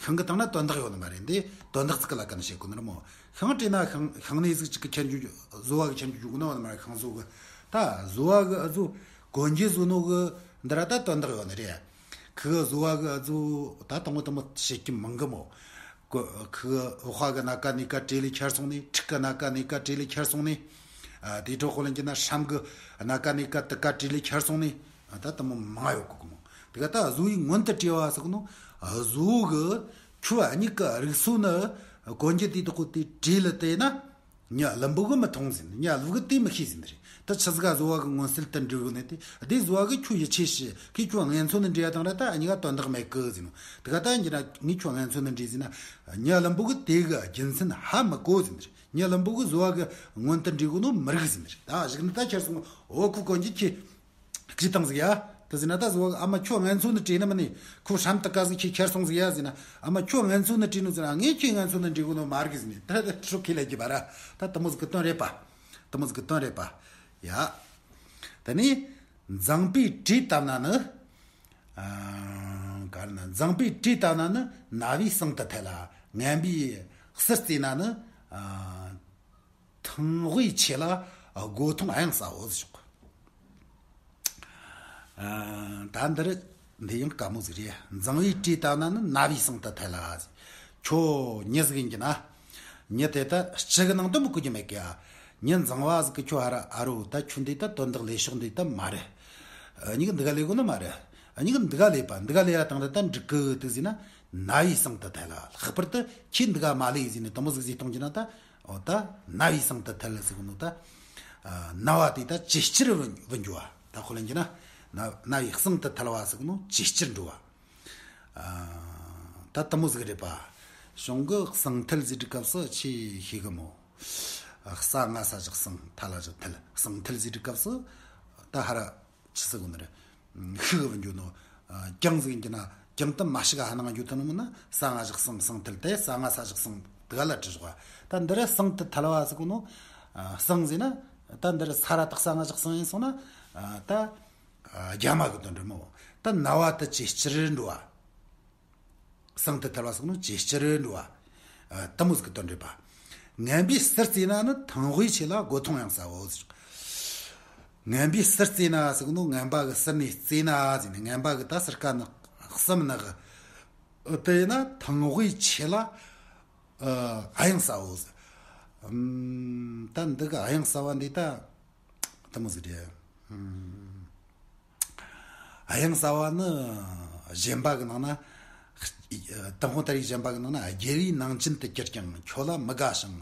ཤིང་གི་སྟེང་ན་དོན་དག་ཡོད་ནི་མ་རེད། འདི་དོན་དག་ཅིག་གི་ལ་ཀ་ནས་བཤད་གོ་ནི་རེད་མོ། ཤིང་བྲིས་ན་ཤིང་ཤིང་ནས་ཟིག་ཅིག་གི་ཁྱེར་འགྱོ། བཟོ་བ་གི་ཁྱེར་འགྱོ་རྒྱུ་གི་ནོ་ནི་མ་རེད། ཤིང་བཟོ་གི་ད་བཟོ་བ་གི་ཨ་ཟོ་གོན་རྒྱུ་བཟོ་ནོ་གི་འདི་ར་ད་དོན་དག་ཡོད་ནི་རེད། ཁུ་གི་བཟོ་བ་གི་ཨ་ཟོ་ད་དང་པོ་དང་པོ་བཤད་རྒྱུ་མང་གི་མོ། ཁུ་གི་འོག་གི་སྣ་ཁ་སྣེ་ཁ་བྲིས་ལས་ཁྱེར་སོང་ནི། ཕྲུག་གི་སྣ་ཁ་སྣེ་ཁ་བྲིས་ལས་ཁྱེར་སོང་ནི། ཨ། དེ་འཕྲོ་དཔེ་ལེན་རྒྱུ་ན་ཧྲམ་གི་སྣ་ཁ་སྣེ་ཁ་དུ་ཀ་བྲིས་ལས་ཁྱེར་སོང་ནི། ཨ། ད་དེ་མོ་མང་ཡོད་གི་གི་མོ། དེ་ག་ད་བཟོ་བས་མངོན་དུ་བྲིས་པ་ཟེར་གི་ནོ། བཟོ་གི་ཁྱོད་གཉིས་ཀ་རིགས་སོ་ནི་གོན་རྒྱུ་དེ་དག་གོ་དེ་བྲིས་ལ་བལྟས་ན། མྱི་བླུན་པོ་གིས་མི་མཐོང་ཟེར་ནི། མྱི་བླུན་པོ་གིས་དེ་མི་ཤེས་ཟེར་ནི་རེད། ད་ཆི་ཟིག་ག་བཟོ་བ་གི་མངོན་གསལ་དུ་འབྲི་གོ་ནི་དེ། དེ་བཟོ་བ་གིས་ཁྱོད་ཡིད་ཆེས་ཤིག་གིས་ཁྱོད་ངན་ཚོ་ནི་འབྲི་ཡ་དང་ར། ད་གཉིས་ཀ་དོན་དག་མེད་གི་ཟེར་ནོ། དེ་ག་ད་ཡིན་རྒྱུ་ན་ངས་ཁྱོད་ངན་ཚོ་ནི་འབྲི་ཟེར་ན། མྱི་བླུན་པོ་གིས་དེ་གི་རྒྱུ་མཚན་ཧ་མི་གོ་ཟེར་ནི་རེད། མྱི་བླུན་པོ་གིས་བཟོ་བ་གི་མངོན་དུ་འབྲི་གོ་ནོ་མི་རིག་ཟེར་ནི་རེད། ད་གཞུག་ནས་ད་ཁྱེར་སོང་། འོ་ཁོ་གོན་རྒྱུ་ཁྱེར། སྐྱིད་བཏང་ཟིག་ཡ། དེ་ཟེར་ན་ད་བཟོ་བ་གིས། ཨ་མ་ཁྱོད་ངན་ཚོ་ནི་བྲིས་ནི་མིན་ནི། ཁོ་ཧྲམ་དུ་ཀ་ཟིག་ཁྱེར་ཁྱེར་སོང་ཟིག་ཡ་ཟེར་ན། ཨ་མ་ཁྱོད་ངན་ཚོ་ནི་བྲིས་ནོ་ཟེར་ན། ངས་ཁྱོད་ངན་ཚོ་ནི་འབྲི་གོ་ནོ་མ་རིག་ཟེར་ནི། ད་ད་ཁྲོ་ཁས་ལེན་རྒྱུ་བ་ར། ད་དེ་མོ་ཟིག་གི་དོན་རེད་པ། དེ་མོ་ཟིག་གི་དོན་རེད་པ། ཡ། དེ་ནས་མཛངས་པས་བྲིས་བཏབ་ན་ནི། ཨ། ག་རེ་ན། མཛངས་པས་བྲིས་བཏབ་ན་ནི་ན་བའི་ཟེང་དུ་ཐལ་ལ། ངན་པས་ཟུར་བརྩིས་ན་ནི། ཨ། ཐང་དབུས་ཆེ་ལ་སྒོ་ཐང་གཡང་ཟ་འོ་ཟེར་ཞོག་ཨ། ད་འདིར་འདི་ཡང་དཀའ་མོ་ཟིག་རེད། མཛངས་པས་བྲིས་བཏབ་ན་ནི་ན་བའི་ཟེང་དུ་ཐལ་ལ་ཟེར། ཁྱོད་མྱི་ཟིག་ཡིན་གྱི་ན། མྱི་དེ་ད་སྤྱི་གི་ནང་དུ་མི་བཀོལ་རྒྱུ་མེད་གི་ཡ། མྱི་འཛིང་བ་ཟིག་གི་ཁྱོད་ཧ་ར་ཨ་རོ་ད་ཁྱོད་འདི་ད་དོན་དག་ལས་ཕྱོགས་འདི་ད་མ་རེད། ཨ་མྱི་གི་འདི་ག་ལས་དགོས་ནི་མ་རེད། ཨ་མྱི་གི་འདི་ག་ལས་པ་འདི་ག་ལས་ཡ་དང་ད་ད་འགྲིག་གི་འདུག་ཟེར་ན། ན་བའི་སྲང་དུ་ཐལ་ལ། ལྷག་པར་དུ་ཁྱོད་འདི་ག་མ་ལས་ཟེར་ནས་དེ་མོ་ཟིག་ཟེར་གཏོང་རྒྱུ་ན་ད། འོ་ད་ན་བའི་སྲང་དུ་ཐལ་ཟེར་གི་ནོ་ད། ན་བ་དེ་ད་ཇེ་ཆེར་འགྲོ་འགྱུར་བ། ད་ཁོ་ལ་འགྱུར་ན། ན་ན་བའི་སྲང་དུ་ཐལ་བ་ཟེར་གི་ནོ་ཇེ་ཆེར་འགྲོ་བ། ད་དེ་མོ་ཟིག་རེད་པ། གཞུང་གི་སྲང་ཐལ་ཟེར་དུས་སྐབས་སུ་ཆི་ཤེས་གི་མོ། ས་ང་ས་བཞག་སྲང་། ཐ་ལ་བཞག་ཐལ། སྲང་ཐལ་ཟེར་དུས་སྐབས་སུ་ད་ཧ་ར། ཆི་ཟེར་གོ་ནི་རེད། ཤུགས་བུད་འགྱོ་ནོ། རྐྱང་ཟིག་ཡིན་གྱི་ན་རྐྱང་དུ་མ་ཤི་ག་ཧ་ནང་འགྱོ་ཐུབ་ནི་མིན་ན། ས་ང་བཞག་སྲང་། སྲང་ཐལ་ཏེ་ས་ང་ས་བཞག་སྲང་དུ་ག་ལ་བྲི་ཞོག་ད་འདི་ར་སྲང་དུ་ཐལ་བ་ཟེར་གོ་ནོ། སྲང་ཟེར་ན། ད་འདི་ར་ས་ར་དག་ས་ང་བཞག་སྲང་ཡིན་སོང་ན། ད་རྒྱ་མ་གི་དོན་འགྲོ་མོ། ད་ན་བ་དུ་ཇེ་ཆེར་འགྲོ་བ། སྲང་དུ་ཐལ་བ་ཟེར་ནོ་ཇེ་ཆེར་འགྲོ་བ། ཨ། དེ་མོ་ཟིག་གི་དོན་རེད་པ། ངན་པའི་ཟུར་བརྩིས་ན་ནི་ཐང་ཝེ་ཆེ་ལ་སྒོ་ཐུང་ཡང་ཟ་འོ་ཟེར། ངན་པའི་ཟུར་བརྩིས་ན་ཟེར་གི་ནོ། ངན་པ་གི་ཟུར་ནས་བརྩིས་ན་ཟེར་ནས། ངན་པ་གི་ད་ཟུར་ཀ་ནི་གསུམ་ནི་གི། དེ་ན་ཐང་ཝེ་ཆེ་ལ་ཨ་ཡང་ཟ་འོ་ཟེར། ཨམ། ད་འདི་གི་ཨ་ཡང་ཟ་བ་འདི་ད། དེ་མོ་ཟིག་རེད། ཨ་ཡང་ཟ་བ་ནི་གཞན་པ་གི་ནང་ན། ཏུན་ཧོང་ད་རེས་གཞན་པ་གི་ནང་ན། སྒྱེར་བའི་ནང་ཅན་དུ་གྱུར་ཀྱང་ཁྱོད་ལ་མི་དགའ་ཞིང་།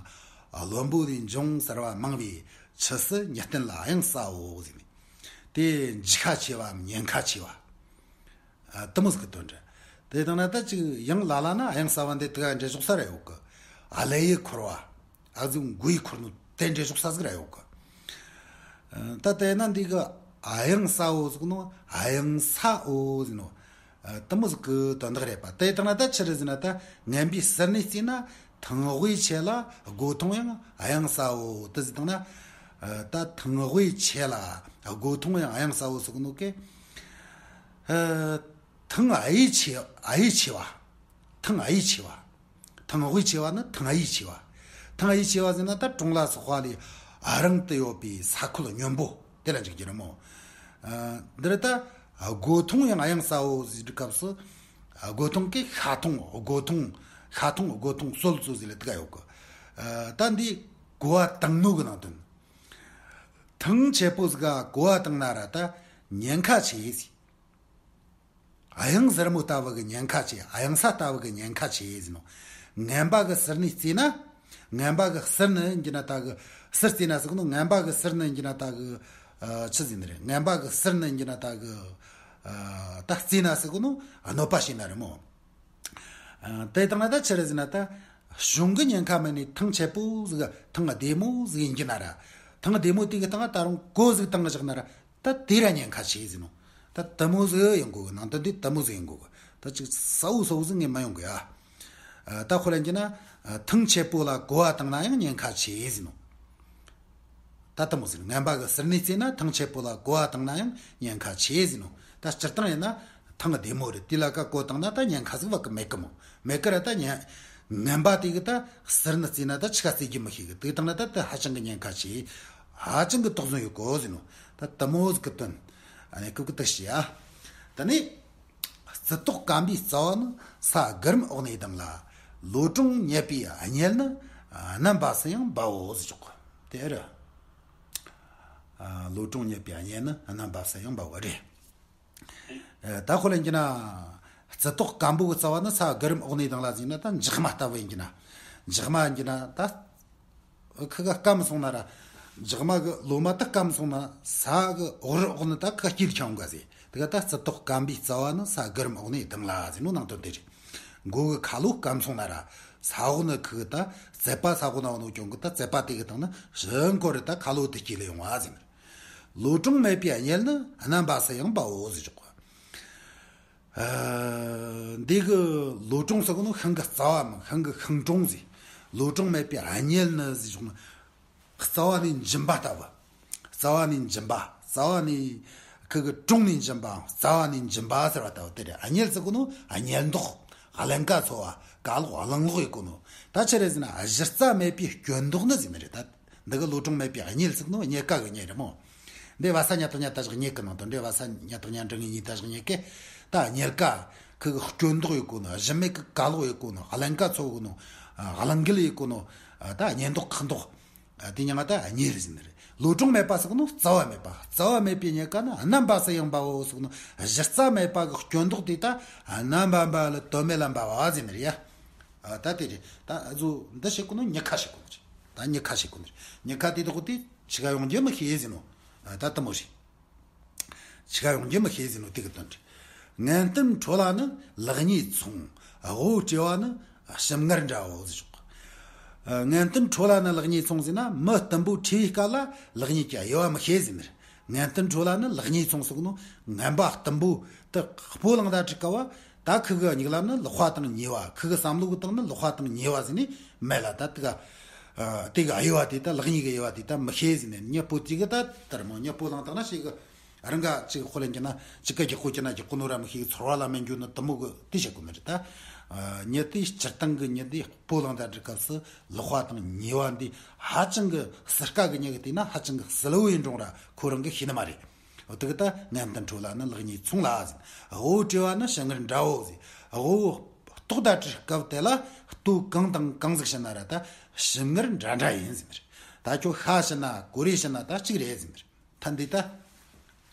བློན་པོ་ལས་འབྱུང་ཟེར་བ་མང་བའི་ཆུ་སྲིན་ཉི་སྟེན་ལ་ཨ་ཡང་ཟ་འོ་ཟེར་ནས། དེ་འཇིགས་ཁ་ཆེ་བའམ་ཉེན་ཁ་ཆེ་བ། ཨ། དེ་མོ་ཟིག་གི་དོན་རེད། དེ་དང་ན་ད་ཅིག་ཡང་ལ་ལ་ན་ཨ་ཡང་ཟ་བ་འདི་དེ་ག་འདྲེ་ཞོག་ས་ར་ཡོད་གི། ཨ་ལེ་ཡི་འཁོར་བ། ཨ་ཟུག་མགོ་ཡི་འཁོར་ནོ་དེ་འདྲེ་ཞོག་ས་ཟིག་ར་ཡོད་གི། ཨ། ད་དེ་ན་འདི་གི་ཨ་ཡང་ཟ་འོ་ཟེར་གི་ནོ། ཨ་ཡང་ཟ་འོ་ཟེར་ནོ། ཨ། དེ་མོ་ཟིག་གི་དོན་དག་རེད་པ། དེ་དང་ན་ད་ཆི་རེད་ཟེར་ན། ད་ངན་པའི་ཟུར་ནས་བརྩིས་ན་ཐང་ཝེ་ཆེ་ལ་སྒོ་ཐུང་ཡང་ཨ་ཡང་ཟ་འོ་དེ་ཟེར་དང་ན། ཨ། ད་ཐང་ཝེ་ཆེ་ལ་སྒོ་ཐུང་ཡང་ཨ་ཡང་ཟ་འོ་ཟེར་གི་ནོ་གི། ཨ། ཐང་ཨ་ཡེ་ཆེ། ཨ་ཡེ་ཆེ་བ། ཐང་ཨ་ཡེ་ཆེ་བ། ཐང་ཝེ་ཆེ་བ་ནི་ཐང་ཨ་ཡེ་ཆེ་བ། ཐང་ཨ་ཡེ་ཆེ་བ་ཟེར་ན་ད་གྲོང་ལ་སོགས་པ་ལས་ཨ་རིང་དུ་ཡོད་པའི་ས་ཁུལ་སྙོམས་པོ་དེ་ལ་འཇུག་རྒྱུ་རེད་མོ། ཨ། འདིར་ད་སྒོ་ཐུང་ཡང་ཨ་ཡང་ཟ་འོ་ཟེར་དུས་སྐབས་སུ། སྒོ་ཐུང་གི་ཤ་ཐུང་། སྒོ་ཐུང་། ཤ་ཐུང་། སྒོ་ཐུང་སོལ་ཚོ་ཟེར་ལ་དེ་ག་ཡོད་གི། ཨ། ད་འདི་གོ་བ་བཏང་ནོ་གི་ནང་དོན། ཐང་ཆེ་པོ་ཟིག་ག་གོ་བ་བཏང་ན་ར་ད་ཉེན་ཁ་ཆེ་ཟེར། ཨ་ཡང་ཟུར་མོ་ལྟ་བུ་གི་ཉེན་ཁ་ཆེ། ཨ་ཡང་ས་ལྟ་བུ་གི་ཉེན་ཁ་ཆེ་ཟེར་ནོ། ངན་པ་གི་ཟུར་ནས་བརྩིས་ན། ངན་པ་གི་ཟུར་ནི་ཡིན་གྱི་ན་ད་གི། ཟུར་བརྩིས་ན་ཟེར་གི་ནོ། ངན་པ་གི་ཟུར་ནི་ཡིན་གྱི་ན་ད་གི། ཨ། ཆི་ཟེར་ནི་རེད། ངན་པ་གི་ཟུར་ནི་ཡིན་གྱི་ན་ད་གི། ཨ། ད་བརྩིས་ན་ཟེར་གི་ནོ། གནོད་པ་བྱས་ན་རེད་མོ། ཨ། དེ་དང་ན་ད་ཆི་རེད་ཟེར་ན། ད་གཞུང་གི་ཉེན་ཁ་མེད་ནས་ཐང་ཆེ་པོ་ཟིག། ཐང་བདེ་མོ་ཟིག་ཡིན་གྱི་ན་ར། ཐང་བདེ་མོ་དེ་གི་སྟེང་ད་རུང་གོ་ཟིག་བཏང་བཞག་ན་ར། ད་དེ་ར་ཉེན་ཁ་ཆེ་ཟེར་ནོ། ད་དེ་མོ་ཟིག་ཡིན་དགོས་གི། ནང་དོན་དེ་དེ་མོ་ཟིག་ཡིན་དགོས་གི། ད་ཅིག་གསལ་བོ་གསལ་བོ་ཟིག་ངས་མ་ཡོང་གི་ཡ། ཨ། ད་ཁོ་ལ་ཡིན་གྱི་ན། ཨ། ཐང་ཆེ་པོ་ལ་གོ་བ་བཏང་ན་ཡང་ཉེན་ཁ་ཆེ་ཟེར་ནོ། ད་དེ་མོ་ཟིག། ངན་པ་གི་ཟུར་ནས་བརྩིས་ན་ཐང་ཆེ་པོ་ལ་གོ་བ་བཏང་ན་ཡང་ཉེན་ཁ་ཆེ་ཟེར་ནོ། ད་སྤྱིར་བཏང་ཡིན་ན་ཐང་བདེ་མོ་རེད། དེ་ལ་ཀ་གོ་བཏང་ན་ད་ཉེན་ཁ་ཟིག་བ་གི་མེད་གི་མོ། མེད་གི་ར། ད་ཉེན། ངན་པ་དེ་གི་ད་ཟུར་ནས་བརྩིས་ན་ད་ཆི་ག་བརྩི་རྒྱུ་མི་ཤེས་གི། དེ་བཏང་ན་ད་དེ་ཧ་ཅང་གི་ཉེན་ཁ་ཆེ། ཧ་ཅང་གི་དོགས་ཟོན་ཡོད་གོ་ཟེར་ནོ། ད་དེ་མོ་ཟིག་གི་དོན། ཨ་ནི་སྐབས་ཀྱི་དེ་བཤད་ཨ། ད་ནི། རྩི་ཏོག་སྐམ་པའི་རྩ་བ་ནི། ས་གི་རིམ་འོག་ནས་ལྡང་ལ། ལོ་གྲོང་རྙེད་པའི་གཉེན་ནི། རྣམ་པ་སུ་ཡང་འབའ་འོ་ཟེར་ཆོག་གི། དེ་རེད། ཨ། ལོ་གྲོང་རྙེད་པའི་གཉེན་ནི་རྣམ་པ་སུ་ཡང་འབའ་འོ་རེད། ཨ། ད་ཁོ་ལ་ཡིན་གྱི་ན། རྩི་ཏོག་སྐམ་པོ་གི་རྩ་བ་ནི་ས་གི་རིམ་འོག་ནས་ལྡང་ལ་ཟེར་ན་ད་འཇག་མ་ལྟ་བུ་ཡིན་གྱི་ན། འཇག་མ་ཡིན་གྱི་ན་ད། ཁུ་ག་སྐམ་སོང་ན་ར། འཇག་མ་གི་ལོ་མ་ད་སྐམ་སོང་ན་ས་གི་འོག་རི་འོག་ནས་ད་ཁུ་ག་སྐྱིལ་ཁྱང་ག་ཟེར། དེ་ག་ད་རྩི་ཏོག་སྐམ་པའི་རྩ་བ་ནི་ས་གི་རིམ་འོག་ནས་ལྡང་ལ་ཟེར་ནོ་ནང་དོན་དེ་རེད། མགོ་གི་ཁ་ལོ་སྐམ་སོང་ན་ར། ས་འོག་ནས་ཁུ་གི་ད་རྩད་པ་ས་འོག་ན་འོ་ནོ་ཀྱོང་གི་ད་རྩད་པ་དེ་གི་སྟེང་ནས་ཞིམ་ཀོ་རེ་ད་ཁ་ལོ་དེ་སྐྱིལ་ལ་ཡོང་བ་ཟེར། ལོ་གྲོང་མེད་པའི་གཉེན་ནི་རྣམ་པ་སུ་ཡང་འབའ་འོ་ཟེར་ཆོག་གི། ཨ། འདི་གི་ལོ་གྲོང་ཟེར་གོ་ནོ་ཤིང་གི་རྩ་བ་མིན། ཤིང་གི་ཤིང་གྲོང་ཟེར། ལོ་གྲོང་མེད་པའི་གཉེན་ནི་ཟེར་ཆོག་ན། རྩ་བ་ནས་འབྱིན་པ་ལྟ་བུ། རྩ་བ་ནས་འབྱིན་པ། རྩ་བ་ནས་ཁུ་གི་གྲོང་ནས་འབྱིན་པའམ་རྩ་བ་ནས་འབྱིན་པ་ཟེར་བ་ལྟ་བུ་དེ་རེད། གཉེན་ཟེར་གོ་ནོ་གཉེན་མདོག། ཀླན་ཀ་ཚོ་བ། ཀ་ལོག་གླང་ལོག་ཡེད་གོ་ནོ། ད་ཆི་རེད་ཟེར་ན་གཞི་རྩ་མེད་པའི་སྐྱོན་མདོག་ནི་ཟེར་ནི་རེད་ད། འདི་གི་ལོ་གྲོང་མེད་པའི་གཉེན་ཟེར་གོ་ནོ་རྙེད་དཀའ་གི་གཉེན་རེད་མོ། འདི་བ་ས་ཉ་ཐག་ཉ་ད་བཞག་རྙེད་གི་ནང་དུ། འདི་བ་ས་ཉ་ཐག་ཉ་འབྲི་ངེས་ཉིན་ད་བཞག་རྙེད་གི། ད་རྙེད་དཀའ། ཁུ་གི་སྐྱོན་མདོག་ཡེད་གོ་ནོ། གཞི་མེད་གི་ཀ་ལོག་ཡེད་གོ་ནོ། ཀླན་ཀ་ཚོ་གོ་ནོ། གླང་རྒལ་ཡེད་གོ་ནོ། ད་གཉེན་ལྡོག་ཁག་འདོགས། དེ་མྱིང་ང་ད་གཉེར་ཟེར་ནི་རེད། ལོ་གྲངས་མེད་པ་ཟེར་གོ་ནོ་རྩ་བ་མེད་པ། རྩ་བ་མེད་པའི་རྙེད་དཀའ་ནི་རྣམ་པ་སུ་ཡང་འབབ་བོ་ཟེར་གོ་ནོ། གཞི་རྩ་མེད་པ་གི་སྐྱོན་ལྡོག་དེ་ད་རྣམ་པ་འབབ་ལ་དོན་མེད་ལ་འབབ་བ་ཟེར་ནི་རེད་ཡ། ད་དེ་རེད། ད་གཟོད་འདི་བྱེད་གོ་ནོ་མྱི་ཁ་བྱེད་གོ་ནི་རེད། ད་མྱི་ཁ་བྱེད་གོ་ནི་རེད། མྱི་ཁ་དེ་དག་དེ་འཆི་ཁ་ཡོང་རྒྱུ་མི་ཤེས་ཟེར་ནོ། ད་དེ་མོ་རེད། འཆི་ཁ་ཡོང་རྒྱུ་མི་ཤེས་ཟེར་ནོ་དེ་གི་དོན་རེད། ངན་རྟེན་ཁྲོ་ལ་ནི་ལེགས་ཉེས་མཚུངས། དབུལ་བྲེལ་བ་ནི་ཞིམ་མངར་འདྲའོ་ཟེར་ཆོག་ངན་རྟེན་ཁྲོ་ལ་ནི་ལེགས་ཉེས་མཚུངས་ཟེར་ན། མི་བརྟན་པོ་འཁྲུས་པའི་སྐབས་ལ་ལེགས་ཉེས་ཀྱི་དབྱེ་བ་མི་ཤེས་ཟེར་ནི་རེད། ངན་རྟེན་ཁྲོ་ལ་ནི་ལེགས་ཉེས་མཚུངས་ཟེར་གོ་ནོ། ངན་པ་བརྟན་པོ་དེ་སྤོ་ལངས་ད་འགྲིག་ག་བ། ད་ཁུ་གི་མིག་ལམ་ནི་ལེགས་པ་དང་ཉེས་པ། ཁུ་གི་བསམ་བློ་གི་སྟེང་ནི་ལེགས་པ་དང་ཉེས་པ་ཟེར་ནི་མེད་ལ། ད་དེ་ག་དེ་གི་དབྱེ་བ་དེ་ད་ལེགས་ཉེས་ཀྱི་དབྱེ་བ་དེ་ད་མི་ཤེས་ཟེར་ནི། མྱི་སྤོ་དེ་གི་ད་ལྟར་མོ་མྱི་སྤོ་ལངས་དང་ན་ཞིག་གི་རང་ག་ཅིག་ཁོ་ལ་འགྱུར་ན་ཅིག་ག་རྒྱག་གོ་གྱི་ན་རྒྱག་གོ་ནོ་ར་མི་ཤེས་གི། ཚོར་བ་ལ་མི་འགྱུར་ནི་དེ་མོ་གི་དེ་བྱེད་གོ་ནི་རེད། ད་མྱི་དེ་སྤྱིར་བཏང་གི་མྱི་དེ་སྤོ་ལངས་ད་འགྲིག་སྐབས་སུ་ལེགས་པ་དང་ཉེས་པ་འདི་ཧ་ཅང་གི་ཟུར་དཀའ་གི། མྱི་གི་དེ་ན་ཧ་ཅང་གི་གསལ་བོ་ཡིན་རུང་ར་ཁོ་རང་གི་ཤེས་ནི་མ་རེད། འོ་དེ་གི་ད་ངན་རྟེན་ཁྲོ་ལ་ནི་ལེགས་ཉེས་མཚུངས་ལ་ཟེར། དབུལ་བྲེལ་བ་ནི་ཞིམ་མངར་འདྲའོ་ཟེར། དབུལ་ལྟོགས་ད་འགྲིག་སྐབས་དེ་ལ་ལྟོ་གང་དང་གང་ཟིག་བྱིན་ན་ར་ད་ཞིམ་མངར་འདྲ་འདྲ་ཡིན་ཟེར། ད་ཁྱོད་ཤ་བྱིན་ན་ཀོ་རེ་བྱིན་ན་ད་གཅིག་རེད་ཟེར། ད་འདི་ད་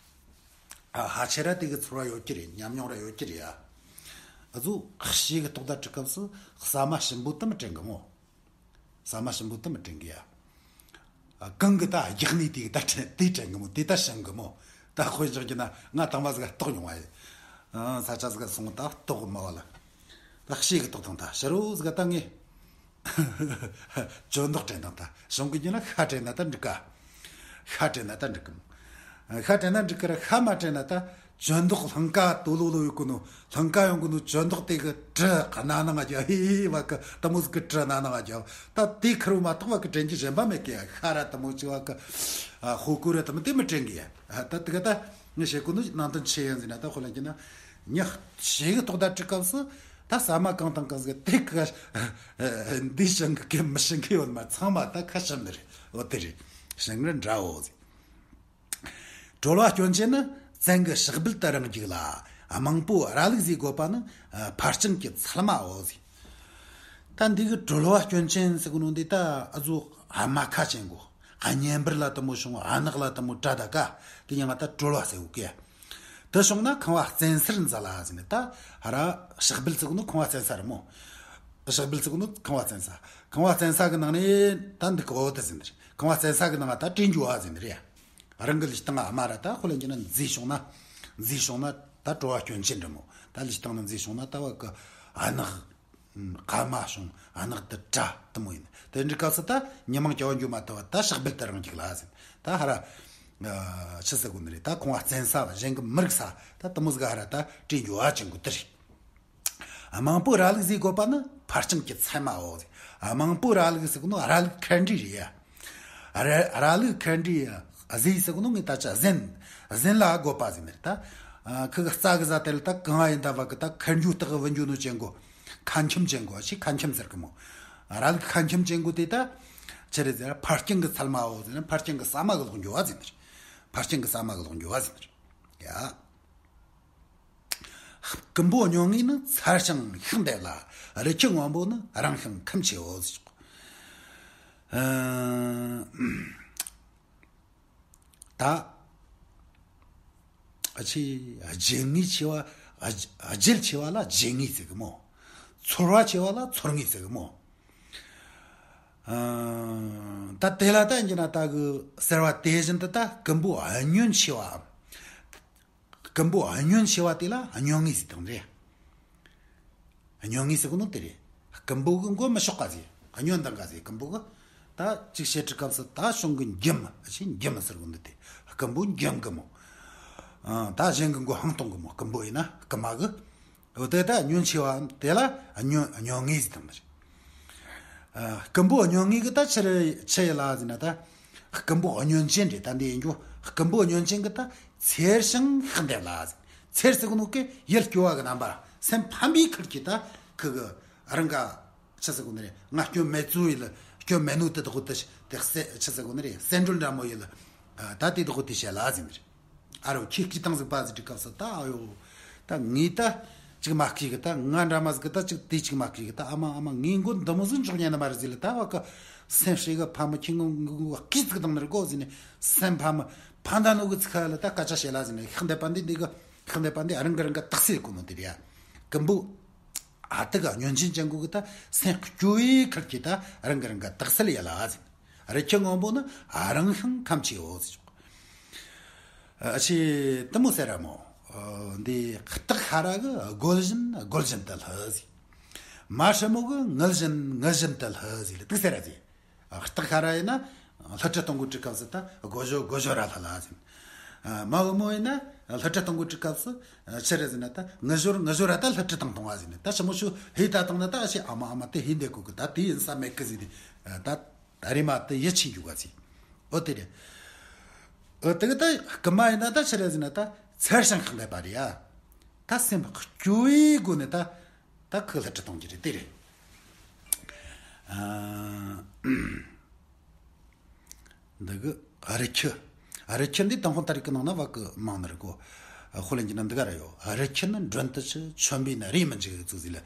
ཨ་ཧ་ཆེ་ར་དེ་གི་ཚོར་བ་ཡོད་ཀྱི་རེད། ཉམས་མྱོང་ར་ཡོད་ཀྱི་རེད་ཡ། ཨ་ཟོ་ཤེས་གི་ལྟོགས་ད་འགྲིག་སྐབས་སུ་ཟ་མ་ཞིམ་པོ་དེ་མི་དྲན་གི་མོ། ཟ་མ་ཞིམ་པོ་དེ་མི་དྲན་གི་ཡ། ཨ་གང་གི་ད་རྒྱག་ནི་དེ་གི་ད་དྲན་དེ་དྲན་གི་མོ། དེ་ད་ཞིམ་གི་མོ། ད་དཔེ་འཇོག་རྒྱུ་ན་ང་དང་པ་ཟིག་ལྟོགས་མྱོང་བ་ཡིན། ཨ་ས་ཆ་ཟིག་སོང་ད་ལྟོགས་མ་བ་ལ། ད་ཤེས་གི་ལྟོགས་དང་ད་ཕྱི་རོལ་ཟིག་ད་ངས། གྱོན་མདོག་དྲན་དང་ད་བྱུང་གི་རྒྱུ་ན་ཤ་དྲན་ན་ད་འགྲིག་ག་ཤ་དྲན་ན་ད་འགྲིག་གི་མོ། ཤ་དྲན་ན་འགྲིག་གི་ར། ཤ་མ་དྲན་ན་ད་གྱོན་མདོག་ལྷང་ཀ་དོ་ལོ་ལོ་ཡོད་གི་ནོ། ལྷང་ཀ་ཡོང་གི་ནོ་གྱོན་མདོག་དེ་གི་དྲི་ག་ན་ནང་ང་རྒྱབ། ཧི་ཧི་ཧི་བ་གི་དེ་མོ་ཟིག་གི་དྲི་ན་ནང་ང་རྒྱབ། ད་དེ་ཁེར་བོ་མ་གཏོགས་བ་གི་དྲན་རྒྱུ་གཞན་པ་མེད་གི་ཡ། ཤ་ར་དེ་མོ་ཅིག་བ་གི་ཧོ་ཀོ་ར་དེ་མོ་དེ་མི་དྲན་གི་ཡ། ད་དེ་གི་ད་ངས་བཤད་གོ་ནོ་ནང་དོན་ཆི་ཡིན་ཟེར་ན། ད་ཁོ་ལ་རྒྱུ་ན་ཉག་ཤེས་གི་ལྟོགས་ད་འགྲིག་སྐབས་སུ། ད་ཟ་མ་གང་དང་གང་ཟིག་དེ་གི་འདི་ཞིམ་གི་མི་ཞིམ་གི་ཡོད་མ། ཚང་མ་ད་ཁ་ཞིམ་ནི་རེད། འོ་དེ་རེད། ཞིམ་མངར་འདྲའོ་ཟེར། གྲོལ་བ་སྐྱོན་ཅན་ནི་བཙན་གྱི་ཕྱག་སྦལ་དུ་རང་རྒྱུག་ལ། རྨང་པོ་ར་ལུག་ཟས་བགོས་པ་ནི་ཕར་རྐྱང་གི་ཚལ་མའོ་ཟེར། ད་འདི་གི་གྲོལ་བ་སྐྱོན་ཅན་ཟེར་གོ་ནོ་འདི་ད་ཨ་ཟོ་རྨ་ཁ་ཅན་གོ། གཉན་འབུར་ལ་དེ་མོ་བྱུང་། ཨ་ནག་ལ་དེ་མོ་བྲ་ད་ག་དེ་མྱིང་ང་ད་གྲོལ་བ་ཟེར་གོ་གི། དེ་བྱུང་ན་ཁང་བ་བཙན་སར་འཛུལ་ལ་ཟེར་ནས། ད་ཧ་ར་ཕྱག་སྦལ་ཟེར་གོ་ནོ་ཁང་བ་བཙན་ས་རེད་མོ། ཕྱག་སྦལ་ཟེར་གོ་ནོ་ཁང་བ་བཙན་ས། ཁང་བ་བཙན་ས་གི་ནང་ནས་ད་འདི་གི་འོ་དེ་ཟེར་ནི་རེད། ཁང་བ་བཙན་ས་གི་ནང་ང་ད་བྲོས་འགྱོ་བ་ཟེར་ནི་རེད། རང་གི་ལུས་སྟེང་ཨ་མ་ར་ད་ཁོ་ལ་འགྱུར་ན་འཛུལ་བྱུང་ན། འཛུལ་བྱུང་ན་ད་གྲོལ་བ་སྐྱོན་ཅན་རེད་མོ། ད་ལུས་སྟེང་ན་འཛུལ་བྱུང་ན་ད་བ་གི་ཨ་ནག་ཀ་མ་བྱུང་། ཨ་ནག་དེ་བྲ་དེ་མོ་ཡིན། དེ་འདྲའི་སྐབས་སུ་ད་ཉི་མ་སྐྱ་བ་འགྱོ་མ་ཐུབ་བ་ད་ཕྱག་སྦལ་དུ་རང་རྒྱུག་ལ་ཟེར། ད་ཧ་ར་ཆི་ཟེར་གོ་ནི་རེད། ད་ཁང་བ་བཙན་ས་བ་གཞན་གི་མི་རིག་ས་ད་དེ་མོ་ཟིག་ཧ་ར་ད་བྲོས་འགྱོ་བ་ཅན་གོ་དེ་རེད། རྨང་པོ་ར་ལུག་ཟས་བགོས་པ་ནི་ཕར་རྐྱང་གི་ཚལ་མའོ་ཟེར། རྨང་པོ་ར་ལུག་ཟེར་གོ་ནོ་ར་ལུག་ཁ་འབྲས་རེད་ཡ། ར་ར་ལུག་ཁ་འབྲས་ཟས་ཟེར་གོ་ནོ་ངས་ད་ཆ་ཟན། ཟན་ལ་བགོས་པ་ཟེར་ནི་རེད། ད་ཁུ་གི་རྩ་གི་ཟ་དེ་ལ་ད་གང་ཡིན་ད་བ་གི་ད་ཁ་འཇུ་སྟག་གི་བུ་འཇུ་ནོ་ཅན་གོ། ཁ་འཁྱམ་ཅན་གོ། ཨ་ཆི་ཁ་འཁྱམ་ཟེར་གི་མོ། ར་ལུག་ཁ་འཁྱམ་ཅན་གོ་དེ་ད་ཆི་རེད་ཟེར། ཕར་རྐྱང་གི་ཚལ་མའོ་ཟེར་ན་ཕར་རྐྱང་གི་ཟ་མ་གི་ལོག་འགྱོ་བ་ཟེར་ནི་རེད། ཕར་རྐྱང་གི་ཟ་མ་གི་ལོག་འགྱོ་བ་ཟེར་ནི་རེད་ཡ། རྐུན་པོ་སྨྱོ་ངེས་ནི་ཚར་ཞིང་ཤིང་འདེབས་ལ། རི་ཁྱི་སྔོན་པོ་ནི་རང་ཤིང་ཁུམ་ཆེའོ་ཟེར། ཨ་ད་ཨ་ཆི་བརྗེད་ངེས་ཆེ་བ། ཨ་བརྗེད་ཆེ་བ་ལ་བརྗེད་ངེས་ཟེར་གི་མོ། ཚོར་བ་ཆེ་བ་ལ་ཚོར་ངེས་ཟེར་གི་མོ། ཨ་ད་དེ་ལ་ད་ཡིན་གྱི་ན་ད་གི་ཟེར་བ་དེ་བཞིན་དུ་ད་རྐུན་པོ་སྨྱོན་ཆེ་བའམ། རྐུན་པོ་སྨྱོན་ཆེ་བ་དེ་ལ་སྨྱོ་ངེས་ཟེར་དང་རེད། སྨྱོ་ངེས་ཟེར་གོ་ནོ་དེ་རེད། རྐུན་པོ་གི་མགོ་མི་ཤོག་ག་ཟེར། སྨྱོན་དང་ག་ཟེར། རྐུན་པོ་གི་ད་ཅིག་བཤད་ཁྲི་སྐབས་སུ་ད་གཞུང་གི་འགྱིམ་ཨ་ཆི་འགྱིམ་ཟེར་གོ་ནོ་དེ། རྐུན་པོ་འགྱིམ་གི་མོ། ཨ་ད་གཞན་གི་མགོ་ཧང་གཏོང་གི་མོ། རྐུན་པོ་ཡིན་ན་རྐུན་མ་གི། འོ་དེ་ད་སྨྱོན་ཆེ་བ་དེ་ལ་སྨྱོ་སྨྱོ་ངེས་ཟེར་དང་རེད། ཨ་རྐུན་པོ་སྨྱོ་ངེས་གི་ད་ཆི་རེད་ཆི་ཡི་ལ་ཟེར་ན། ད་རྐུན་པོ་སྨྱོན་ཅན་རེད། ད་འདི་ཡིན་རྒྱུ་རྐུན་པོ་སྨྱོན་ཅན་གི་ད་འཚེར་ཞིང་ཤིང་འདེབས་ལ་ཟེར། འཚེར་ཟེར་གོ་ནོ་གི་ཡིད་སྐྱོ་བ་གི་རྣམ་པ། སེམས་ཕམ་པའི་ཁུལ་གྱིས་ད་ཁུ་གི་རང་ག་ཆི་ཟེར་གོ་ནི་རེད། ང་སྐྱོན་མེད་ཚུལ་ཡིན་ལ་སྐྱོན་མེད་ནོ་དེ་དག་དེ་དེ་སེ་ཆི་ཟེར་གོ་ནི་རེད། སེ་འབྲུ་འདྲ་མོ་ཡིན་ལ། ད་དེ་དག་དེ་བྱས་ལ་ཟེར་ནི་རེད། ཨ་རོ་ཁྱེད་སྐྱིད་ཐང་ཟིག་པ་ཟིག་འདྲི་སྐབས་སུ་ད་ཨ་ཡོ། ད་ངས་ད་ ཅིག་མ་སྐྱེས་གི་ད། ང་འདྲ་མ་ཟིག་གི་ད་ཅིག་དེ་ཅིག་མ་སྐྱེས་གི་ད། ཨ་མ་ཨ་མ། ངའི་མགོ་འདི་མོ་ཟིག་འཇོག་ཉན་ནི་མ་རེད་ཟེར་ལ། ད་བ་གི་སེམས་ཧྲིག་གི་ཕ་མ་ཁྱེད་ངོ་ངོ་སྐྱིད་ཟིག་དང་ནི་རེད་གོ་ཟེར་ནས། སེམས་ཕ་མ་ཕ་མདའ་ནོ་གི་ཚིག་ཁ་ལ་ད་སྐད་ཆ་བཤད་ལ་ཟེར་ནས། ཤིང་འདེབས་པ་འདི་འདི་གི་ཤིང་འདེབས་པ་འདི་རང་གི་རང་གི་དག་སེལ་གོ་ནོ་དེ་རེད་ཡ། ཀུན་པོ་ཨ་ཏི་ག་སྨྱོན་ཆེན་ཅན་གོ་གི་ད་སེམས་སྐྱོ་བའི་ཁུར་གྱིས་ད་རང་གི་རང་གི་དག་སེལ་ཡ་ལ་ཟེར། རི་ཁྱི་སྔོན་པོ་ནི་རང་ཤིང་ཁམས་ཆེའོ་ཟེར། ཨ་ཆེ་དེ་མོ་ཟེར་ར་མོ། འདི་སྟག་ཤ་ར་གི་སྒོ་བཞིན་སྒོ་བཞིན་དུ་ལྷུ་ཟིག་མ་ཧྲི་མོ་གི་ངུ་བཞིན་ངུ་བཞིན་དུ་ལྷུ་ཟིག་ལ་དུག་ཟེར་ར་ཟིག་སྟག་ཤ་ར་ཡིན་ན་ལྷུ་ཁྲི་གཏོང་གི་ཁྲི་སྐབས་སུ་ད་སྒོ་བཞོ་སྒོ་བཞོ་ར་ལྷ་ལ་ཟིན། མ་བུ་མོ་ཡིན་ན་ལྷུ་ཁྲི་གཏོང་གི་ཁྲི་སྐབས་སུ་ཆི་རེད་ཟིན་ན་ད་ངུ་བཞོར་ངུ་བཞོ་ར་ད་ལྷུ་ཁྲི་གཏོང་གཏོང་བ་ཟིན། ད་ཞི་མོ་ཤུ་ཧི་ད་བཏང་ན་ད་ཨ་ཤི་ཨ་མ་ཨ་མ་དེ་ཧི་འདེ་གོ་གི་ད་དེ་ཡིན་ས་མེད་གི་ཟིན། ད་ད་རེ་མ་ད་ཡིད་ཆེས་འཇུག་ག་ཚིག་འོ་དེ་རེད། འོ་དེ་གི་ད་རྐུ་མ་ཡིན་ན་ད་ཆི་རེད་ཟེར་ན་ད་ཚེར་ཤིང་ཁག་འདེབས་པ་རེད་ཡ། ད་སེམས་སྐྱོ་བའི་སྒོ་ནས་ད་ད་ཁུ་ལྷུ་ཁྲི་གཏོང་གི་རེད། དེ་རེད། ཨ་འདི་གི་རི་ཁྱི། རི་ཁྱི་འདི་དང་ཧོ་ད་རི་གི་ནང་ན་བ་གི་མང་ནི་རེད་གོ། ཧོ་ལན་གྱི་ནང་འདི་ག་ར་ཡོད། རི་ཁྱི་ནི་མགྲོན་དུ་ཆུ་ཆོམ་པའི་ནི་རེ་མི་འཇིག་ཚུལ་ཟིག་ལ་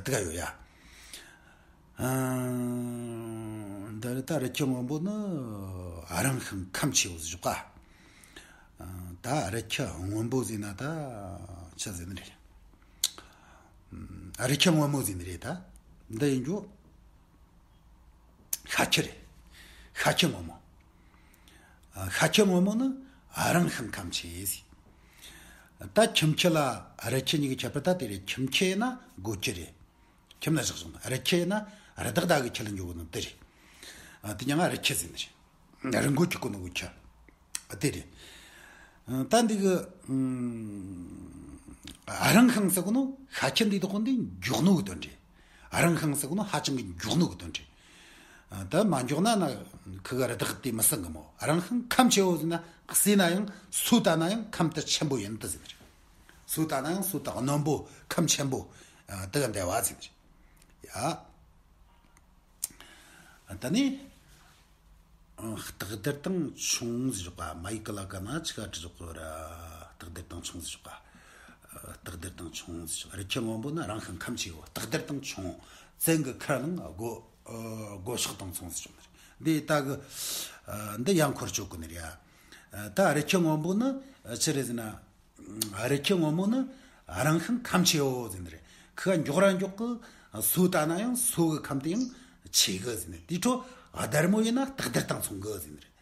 འདི་ག་ཡོད་ཡ། འདི་ད་རི་ཁྱི་སྔོན་པོ་ནི་རང་ཤིང་ཁམས་ཆེའོ་ཟེར་བ། ད་རི་ཁྱི་སྔོན་པོ་ཟེར་ན་ད་ཆི་ཟེར་ནི་རེད། རི་ཁྱི་སྔོན་མོ་ཟེར་ནི་རེད་ད། འདི་ཡིན་རྒྱུ་ཤ་ཁྱི་རེད། ཤ་ཁྱི་སྔོན་མོ། ཤ་ཁྱི་སྔོན་མོ་ནི་རང་ཤིང་ཁམས་ཆེ་ཟེར། ད་ཁྱིམ་ཁྱི་ལ་རི་ཁྱི་གཉིས་ཀྱི་ཁྱད་པར་ད་དེ་རེད། ཁྱིམ་ཁྱི་ཡིན་ན་སྒོ་ཁྱི་རེད། ཁྱིམ་ན་བཞག་བཞག་ན་རི་ཁྱི་ཡིན་ན་རི་དྭགས་ད་གི་ཁྱི་ལ་འགྱོ་གི་ནོ་དེ་རེད། དེ་ཉང་ང་རི་ཁྱི་ཟེར་ནི་རེད། རི་མགོ་ཁྱི་གོ་ནོ་གི་ཁྱི། དེ་རེད། ད་འདི་གི་རང་ཤིང་ཟེར་གོ་ནོ་ཤ་ཁྱི་འདི་དག་འདི་མགྱོགས་ནོ་གི་དོན་རེད། རང་ཤིང་ཟེར་གོ་ནོ་ཧ་ཅང་གི་མགྱོགས་ནོ་གི་དོན་རེད། ད་མ་མགྱོགས་ན་ན་ཁི་ག་རི་དྭགས་དེ་མི་སྲིད་གི་མོ། རང་ཤིང་ཁམས་ཆེའོ་ཟེར་ན་བསད་ན་ཡང་སོས་བཏབ་ན་ཡང་ཁམས་དེ་ཆེན་པོ་ཡིན་དུ་ཟེར་ནི་རེད། སོས་བཏབ་ན་ཡང་སོས་བཏབ་རྣོན་པོ་ཁམས་ཆེན་པོ་དེ་ག་འདེབས་པ་ཟེར་ནི་རེད། ཡ། ད་ནི། སྟག་རྡེར་དང་མཆོང་ཟེར་བ། མ་ཡིག་གི་ལ་ཀ་ན་ཆི་ག་བྲི་ཟོག་གི་ར། སྟག་རྡེར་དང་མཆོང་ཟེར་བ། སྟག་རྡེར་དང་མཆོང་ཟེར་བ། རི་ཁྱི་སྔོན་པོ་ནི་རང་ཤིང་ཁམས་ཆེའོ། སྟག་རྡེར་དང་མཆོང་། བཙན་གྱི་ཁར་ལངས་སྒོ་སྒོ་ཕྱོགས་དང་མཚུངས་ཟེར་བ། འདི་ད་གི་འདི་ཡང་འཁོར་ཆོག་གི་ནི་རེད་ཡ། ད་རི་ཁྱི་སྔོན་པོ་ནི་ཆི་རེད་ཟེར་ན། རི་ཁྱི་སྔོན་མོ་ནི་རང་ཤིང་ཁམས་ཆེའོ་ཟེར་ནི་རེད། ཁི་མགྱོགས་ར་མགྱོགས་གི་སོས་བཏབ་ན་ཡང་སོས་གི་ཁམས་དེ་ཡང་ཆེ་གི་ཟེར་ནི། དེའི་འཕྲོ་རྡེར་མོ་ཡིན་ན་སྟག་རྡེར་དང་མཚུངས་གི་ཟེར་ནི་རེད།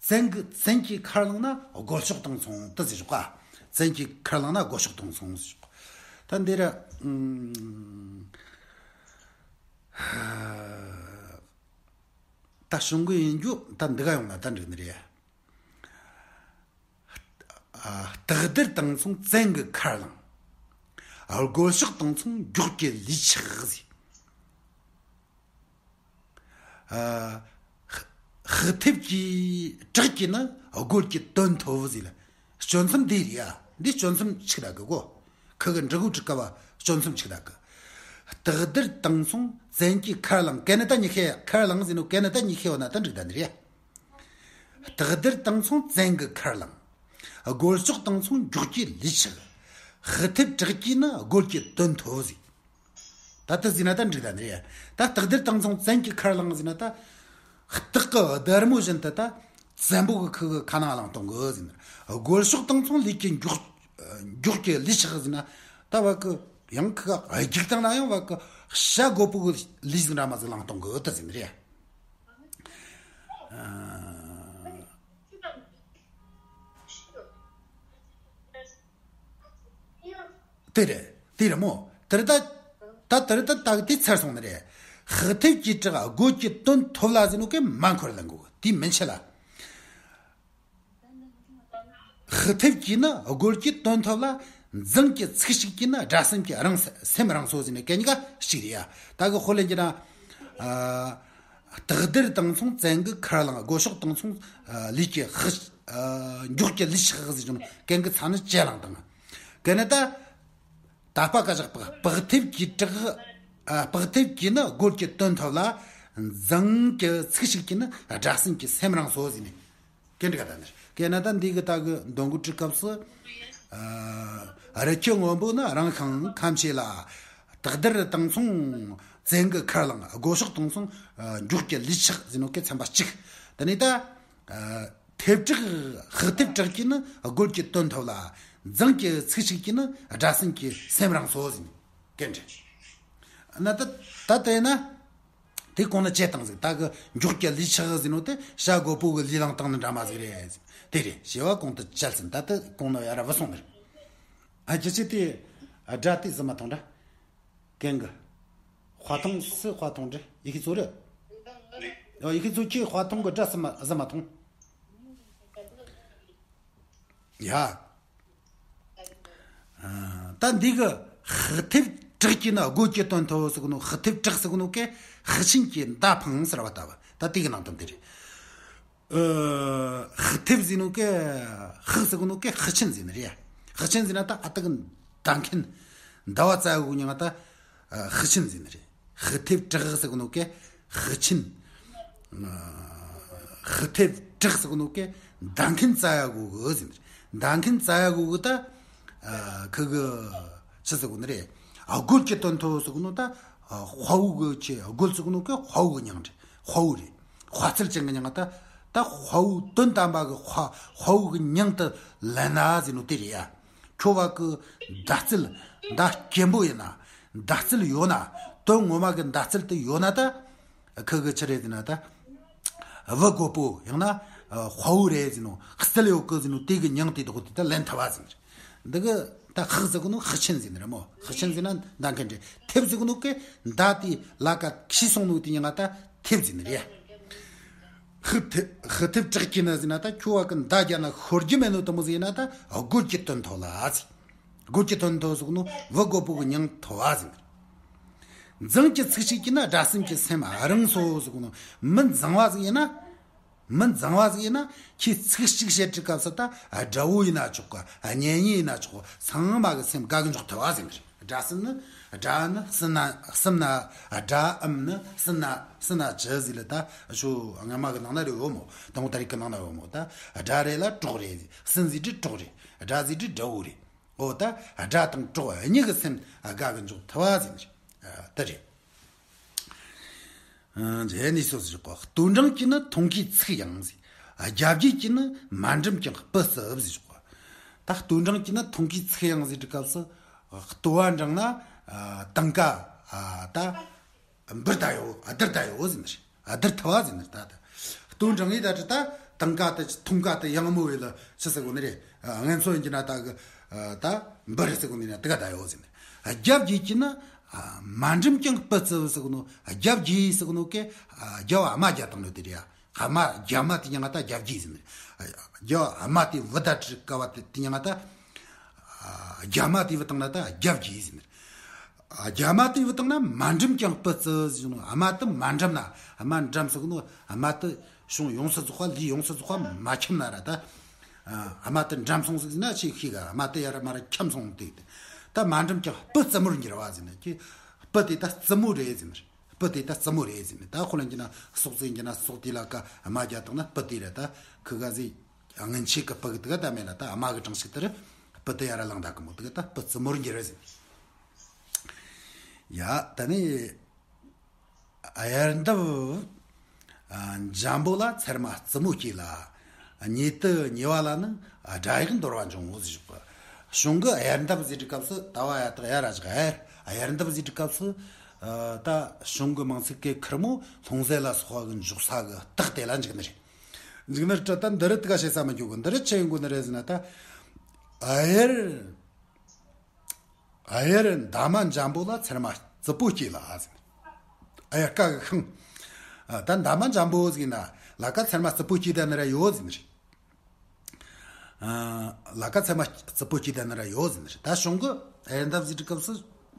བཙན་གི་བཙན་གྱི་ཁར་ལངས་ན་སྒོ་ཕྱོགས་དང་མཚུངས་དུ་ཟེར་ཞོག་ག་བཙན་གྱི་ཁར་ལངས་ན་སྒོ་ཕྱོགས་དང་མཚུངས་ཟེར་ཞོག་ད་འདི་ར་ཨུམ། ད་གཞུང་གི་ཡིན་རྒྱུ་ད་འདི་ག་ཡོང་ན་ད་འགྲིག་ནི་རེད། ཨ། སྟག་རྡེར་དང་མཚུངས་བཙན་གྱི་ཁར་ལངས། སྒོ་ཕྱོགས་དང་མཚུངས་མགྱོགས་ཀྱི་ལུས་ཆགས་ཟེར། ཨ། ཧ་ཧི་ཐེབས་ཀྱི་བྲག་གི་ནི་རྒོད་ཀྱི་དོན་ཐོབ་ཟེར་ལ། སྐྱོན་མཚམས་འདི་རེད་ཡ། འདི་སྐྱོན་མཚམས་ཆིག་ལ་གི་གོ་ཁི་གི་འབྲི་གུ་འབྲི་ཀ་བ་སྐྱོན་མཚམས་ཆིག་ལ་གི། སྟག་རྡེར་དང་མཚུངས་བཙན་གྱི་ཁར་ལངས། གན་ནི་ད་ཉི་ཤེ་ཁར་ལངས་ཟེར་ནོ། གན་ནི་ད་ཉི་ཤེ་བ་ན་ད་འགྲིག་ད་ནི་རེད། སྟག་རྡེར་དང་མཚུངས་བཙན་གྱི་ཁར་ལངས། སྒོ་ཕྱོགས་དང་མཚུངས་མགྱོགས་ཀྱི་ལུས་ཆགས། ཧི་ཐེབས་བྲག་གི་ནི་རྒོད་ཀྱི་དོན་ཐོབ་ཟེར། ད་ལྟ་ཟེར་ན་ད་འགྲིག་ད་ནི་རེད། ད་སྟག་རྡེར་དང་མཚུངས་བཙན་གྱི་ཁར་ལངས་ཟེར་ན་ད། སྟག་གི་རྡེར་མོ་བཞིན་དུ་ད་བཙན་པོ་གི་ཁུ་གི་ཁ་ནང་ལངས་གཏོང་གི་ཟེར་ན། སྒོ་ཕྱོགས་དང་མཚུངས་ལུས་ཀྱི་མགྱོགས་མགྱོགས་ཀྱི་ལུས་ཆགས་ཟེར་ན། ད་བ་གི་ཡང་ཁུ་ག་རྒྱུག་བཏང་ན་ཡང་བ་གི་བྱ་རྒོད་པོ་གི་ལུས་ཟིག་འདྲ་མ་ཟིག་ལངས་གཏོང་གི་ད་ཟེར་ནི་རེད། དེ་རེད། དེ་རེད་མོ། དེ་རེད་ད། ད་དེ་རེད་ད། ད་དེ་ཚར་སོང་ནི་རེད། ཧི་ཐེབས་ཀྱི་བྲག་རྒོད་ཀྱི་དོན་ཐོབ་ལ་ཟེར་ནོ་གན་མ་འཁོར་ལ་འགོ་དེ་མིན་ཆད་ལ། ཧི་ཐེབས་ཀྱིས་ནི་རྒོད་ཀྱི་དོན་ཐོབ་ལ། མཛངས་ཀྱི་ཚིག་ཞིག་གིས་ནི་དགྲ་སེམས་ཀྱི་རང་སེམས་རང་སོ་ཟེར་ནས་གན་གཉིས་ཀ་གཅིག་རེད་ཡ། ད་གི་ཧོ་ལེན་གྱི་ན། ཨ། སྟག་རྡེར་དང་མཚུངས་བཙན་གྱི་ཁར་ལངས། སྒོ་ཕྱོགས་དང་མཚུངས། ཨ། ལུས་ཀྱི་ཧི། ཨ། མགྱོགས་ཀྱི་ལུས་ཆགས་ཟེར་བྱུང་། གན་གྱི་ཚ་ནི་ཅེ་ལངས་དང་། གན་ནི་ད། ད་པ་ཀ་བཞག་པ། སྤག་ཐེབས་ཀྱི་བྲག་ཨ། སྤག་ཐེབས་ཀྱིས་ནི་རྒོད་ཀྱི་དོན་ཐོབ་ལ། མཛངས་ཀྱི་ཚིག་ཞིག་གིས་ནི་དགྲ་སེམས་ཀྱི་སེམས་རང་སོ་ཟེར་ནས། གན་འགྲིག་ག་ད་ནི་གན་ན་ད་འདི་གི་ད་གི་འདོན་གི་བྲི་སྐབས་སུ། ཨ། རི་ཁྱི་སྔོན་པོ་ནི་རང་ཤིང་ཁམས་ཆེ་ལ། སྟག་དར་དང་མཚུངས་བཙན་གྱི་མཁར་གླིང་། སྒོ་ཕྱོགས་དང་མཚུངས་མགྱོགས་ཀྱི་ལུས་ཆགས་ཟེར་ནོ་གི་ཚན་པ་གཅིག་དེ་ནས་ད། ཨ། ཐེབས་དྲག་ཤག་ཐེབས་དྲག་གིས་ནི་རྒོད་ཀྱི་དོན་ཐོབ་ལ། མཛངས་ཀྱི་ཚིག་ཞིག་གིས་ནི་དགྲ་སྲིན་གྱི་སེམས་རང་གསོ་ཟེར་ནས་སྐད་འདྲེན། ན་ད་ད་དེ་ན། དེ་གོང་ནས་བཅད་བཏང་ཟིག་ད་གི་མགྱོགས་ཀྱི་ལུས་ཆགས་ཟེར་ནོ་དེ་བྱ་རྒོད་པོ་གི་ལུས་བླངས་བཏང་ནི་འདྲ་མོ་ཟིག་རེད། དེ་རེད། བྱ་བ་གོང་དུ་བཅད་ཟིན། ད་དེ་གོང་ནས་ཡར་ར་བུད་སོང་ནི་རེད། ཨ་ཅི་ཅི་དེ་དགྲ་དེ་ཟིན་མ་ཐོང་འདྲ། གན་གི་དཔའ་ཐང་སི་དཔའ་ཐང་འདྲ་ཡི་ཁི་ཚོ་རེད། ཡི་ཁི་ཚོ་ཁྱེད་དཔའ་ཐང་གི་དགྲ་ཟིན་མ་ཟིན་མ་ཐོང་། ཡ། ད་འདི་གི་ཤག་ཐེབས་དྲག་གིས་ནི་རྒོད་ཀྱི་དོན་ཐོབ་ཟེར་གོ་ནོ། ཤག་ཐེབས་དྲག་ཟེར་གོ་ནོ་གི་ཤི་ཆེན་གྱི་མདའ་འཕངས་ཟེར་བ་ལྟ་བུ། ད་དེ་གི་ནང་དོན་དེ་རེད། ཨ། ཤག་ཐེབས་ཟེར་ནོ་གི་ཤག་ཟེར་གོ་ནོ་གི་ཤི་ཆེན་ཟེར་ནི་རེད། ཤི་ཆེན་ཟེར་ན་ད་ཨ་ཏི་གི་མདའ་མཁན། མདའ་བ་རྩ་གོ་ཉང་ད། ཨ། ཤི་ཆེན་ཟེར་ནི་རེད། ཤག་ཐེབས་དྲག་ཟེར་གོ་ནོ་གི་ཤི་ཆེན། ཨ། ཤག་ཐེབས་དྲག་ཟེར་གོ་ནོ་གི་མདའ་མཁན་རྩ་ཡ་གོ་གི་ཟེར་ནི་རེད། མདའ་མཁན་རྩ་ཡ་གོ་གི་ད། ཨ། ཁི་གི་ཆི་ཟེར་གོ་ནི་རེད། ཨ། རྒོད་ཀྱི་དོན་ཐོབ་ཟེར་གོ་ནོ་ད། ཨ། དཔའ་བོ་གི་ཆེ་རྒོད་ཟེར་གོ་ནོ་གི་དཔའ་བོ་གི་མྱིང་རེད། དཔའ་བོ་རེད། དཔའ་རྩལ་ཅན་གི་མྱིང་ད། ད་དཔའ་བོ་དོན་དམ་པ་གི་དཔའ་དཔའ་བོ་གི་མྱིང་དུ་ལེན་ན་ཟེར་ནོ་དེ་རེད་ཡ། ཁྱོ་བ་གི་མདའ་རྩལ་མདའ་སྐྱེན་པོ་ཡིན་ན། མདའ་རྩལ་ཡོད་ན། དོན་ངོ་མ་གི་མདའ་རྩལ་དེ་ཡོད་ན་ད། ཁི་གི་ཆི་རེད་ཟེར་ན་ད། བུ་རྒོད་པོ་ཡང་ན་དཔའ་བོ་རེད་ཟེར་ནོ། རྩལ་ཡོད་གི་ཟེར་ནོ་དེ་གི་མྱིང་དེ་དོག་དེ་ད་ལེན་ཐུབ་བ་ཟེར་ནི་རེད། འདི་གི་ད་ཤག་ཟེར་གོ་ནོ་ཤི་ཆེན་ཟེར་ནི་རེད་མོ། ཤི་ཆེན་ཟེར་ན་མདའ་མཁན་རེད། ཐེབས་ཟེར་གོ་ནོ་གི་མདའ་དེ་ལ་ཀ་ཁྱི་སོང་ནོ་དེ་ཉང་ང་ད་ཐེབས་ཟེར་ནི་རེད། ཤག་ཐེབས་ཤག་ཐེབས་དྲག་གིས་ནི་ཟེར་ན་ད་ཁྱོ་བ་གི་མདའ་རྒྱ་ན་ཤོར་རྒྱུ་མེད་ནོ་དེ་མོ་ཟིག་ཡིན་ན་ད་རྒོད་ཀྱི་དོན་ཐོབ་ལ་ཟེར། རྒོད་ཀྱི་དོན་ཐོབ་ཟེར་གོ་ནོ་བུ་རྒོད་པོ་གི་མྱིང་ཐོབ་བ་ཟེར་ནི་རེད། མཛངས་ཀྱི་ཚིག་ཞིག་གིས་ནི་དགྲ་སེམས་ཀྱི་སེམས་རང་གསོ་ཟེར་གོ་ནོ། མི་མཛངས་བ་ཟིག་ཡིན་ན། མི་མཛངས་བ་ཟིག་ཡིན་ན་ཁྱེད་ཚིག་གཅིག་བཤད་དུས་སྐབས་སུ་ད་དགྲ་བོ་ཡིན་ན་ཆོག་གི། གཉེན་ཉེ་ཡིན་ན་ཆོག་གི། ཚང་མ་གི་སེམས་དགའ་གི་འཇོག་ཐུབ་བ་ཟེར་ནི་རེད། དགྲ་སེམས་ནི་དགྲ་ནི་སེམས་ན་སེམས་ན་དགྲ་འམ་ནི་སེམས་ན་སེམས་ན་ཅི་ཟིག་ལ་ད་ཤོ་སྔ་མ་གི་ནང་ན་རེ་ཡོད་མོ། དང་པོ་ད་རེས་གི་ནང་ན་ཡོད་མོ། ད་དགྲ་རེད་ལ་གྲོགས་རེད། སེམས་ཟིག་དྲི་གྲོགས་རེད། དགྲ་ཟིག་དྲི་དགྲ་བོ་རེད། འོ་ད་དགྲ་དང་གྲོགས་གཉིས་ཀྱི་སེམས་དགའ་གི་འཇོག་ཐུབ་བ་ཟེར་ནི་རེད། དེ་རེད། རྗེས་ནས་སོ་སོ་ཞོག་གོ། ལྟོ་འགྲངས་ཀྱིས་ནི་མཐོང་གི་ཚིག་ཡང་ཟེར། རྒྱབ་ཀྱིས་ཀྱིས་ནི་མ་འགྲིམ་ཀྱང་སྤུ་རྩུབ་ཟེར་ཞོག་གོ། ད་ལྟོ་འགྲངས་ཀྱིས་ནི་མཐོང་གི་ཚིག་ཡང་ཟེར་དུས་སྐབས་སུ། ལྟོ་བ་འགྲངས་ན་ཨ་དང་ཀ་ཨ་ད་འབུར་ད་ཡོ་ཨ་དར་ད་ཡོ་ཟེར་ནི་རེད། ཨ་དར་ཐུབ་བ་ཟེར་ནི་རེད། ད་ད་ལྟོ་འགྲངས་ཡི་ད་དྲི་ད་དང་ཀ་ད་མཐོང་ཀ་ད་ཡང་མོ་བས་ལ་ཆི་ཟེར་གོ་ནི་རེད། ཨ་ངན་ཚོ་ཡིན་གྱི་ན་ད་གི་ཨ་ད་འབུར་ཟེར་གོ་ནི་ན་དི་ཀ་ད་ཡོ་ཟེར་ནི། རྒྱབ་ཀྱིས་ཀྱིས་ནི། མ་འགྲིམ་ཀྱང་སྤུ་རྩུབ་ཟེར་གོ་ནོ། རྒྱབ་ཀྱིས་ཟེར་གོ་ནོ་གི། རྒྱབ་བ་རྨ་རྒྱབ་བཏང་ནོ་དེ་རེད་ཡ། རྨ་རྒྱབ་མ་དེ་ཉང་ང་ད་རྒྱབ་ཀྱིས་ཟེར་ནི། རྒྱབ་རྨ་དེ་བུ་ད་དྲི་ཀ་བ་དེ་དེ་ཉང་ང་ད། རྒྱབ་མ་དེ་བུ་བཏང་ན་ད་རྒྱབ་ཀྱིས་ཟེར་ནི། རྒྱབ་མ་དེ་བུ་བཏང་ན་མ་འགྲིམ་ཀྱང་སྤུ་རྩུབ་ཟེར་ནོ། རྨ་དེ་མ་འགྲིམ་ན། རྨ་འགྲིམ་ཟེར་གོ་ནོ། རྨ་དེ་བྱུང་ཡོངས་སུ་རྫོགས་པ་ལུས་ཡོངས་སུ་རྫོགས་པ་མ་འཁྱམ་ན་ར་ད། ཨ་རྨ་དེ་འགྲམ་སོང་ཟིག་ན་ཆེ་ཤེས་ག་རྨ་དེ་ཡར་མར་འཁྱམ་སོང་དེ། ད་མ་འགྲིམ་ཀྱང་སྤུ་རྩུབ་མོར་འགྱུར་བ་ཟེར་ནི་ཀྱི། སྤུ་དེ་ད་རྩུབ་མོ་རེད་ཟེར་ནི། སྤུ་དེ་ད་རྩུབ་མོ་རེད་ཟེར་ནི། ད་ཁོ་ལ་འགྱུར་ན་སྲོག་རྩི་འགྱུར་ན་སྲོག་དེ་ལ་ཀ་རྨ་རྒྱབ་བཏང་ན་སྤུ་དེ་རེད། ད་ཁི་ག་ཟིག་སྔན་ཆད་ཀྱི་སྤུ་གི་དེ་ག་ད་མེད་ལ་ད་རྨ་གི་གྲངས་ཤིག་དེ་རེད། སྤུ་དེ་ཡར་ལངས་ད་གི་མོ་དེ་ག་ད་སྤུ་རྩུབ་མོར་འགྱུར་རེད་ཟེར་ནི། ཡ་ད་ནི། གཡར་འདབས་འཇམ་པོ་ལ་ཚེར་མ་རྩུབ་མོ་སྐྱེས་ལ། ཉེ་དུ་ཉེ་བ་ལ་ནི་དགྲ་ཡག་འདོར་བ་འབྱུང་ངོ་ཟེར་ཞོག་གི། གཞུང་གི་གཡར་འདབས་ཟེར་དུས་སྐབས་སུ་ད་བ་ཡ་དག་ཡ་ར་ཞིག་གཡར་གཡར་འདབས་ཟེར་དུས་སྐབས་སུ། ད་གཞུང་གི་མིང་ཚིག་གི་ཁེར་མོ་ལྷུང་བཟེད་ལ་སོགས་པ་གི་འཇོག་ས་གི་རྟགས་དེ་ལ་འཇུག་ནི་རེད། འཇུག་ནི་རེད། ད་འདི་རུ་དེ་ག་བཤད་ས་མི་འཇུག་གི། འདི་རུ་ཆི་ཡིན་དགོས་ནི་རེད་ཟེར་ན་ད། གཡར། གཡར་འདབ་མ་འཇམ་པོ་ལ་ཚེར་མ་རྩུབ་པོ་སྐྱེས་ལ་ཟེར། གཡར་ཀ་གི་ཤིང་། ད་འདབ་མ་འཇམ་པོ་ཟིག་ན་ལ་ཀ་ཚེར་མ་རྩུབ་པོ་སྐྱེས་ད་ནི་ར་ཡོད་ཟེར་ནི་རེད། ལ་ཀ་ཚེར་མ་རྩུབ་པོ་སྐྱེས་ད་ནི་ར་ཡོད་ཟེར་ནི་རེད། ད་གཞུང་གི་གཡར་འདབས་ཟེར་དུས་སྐབས་སུ་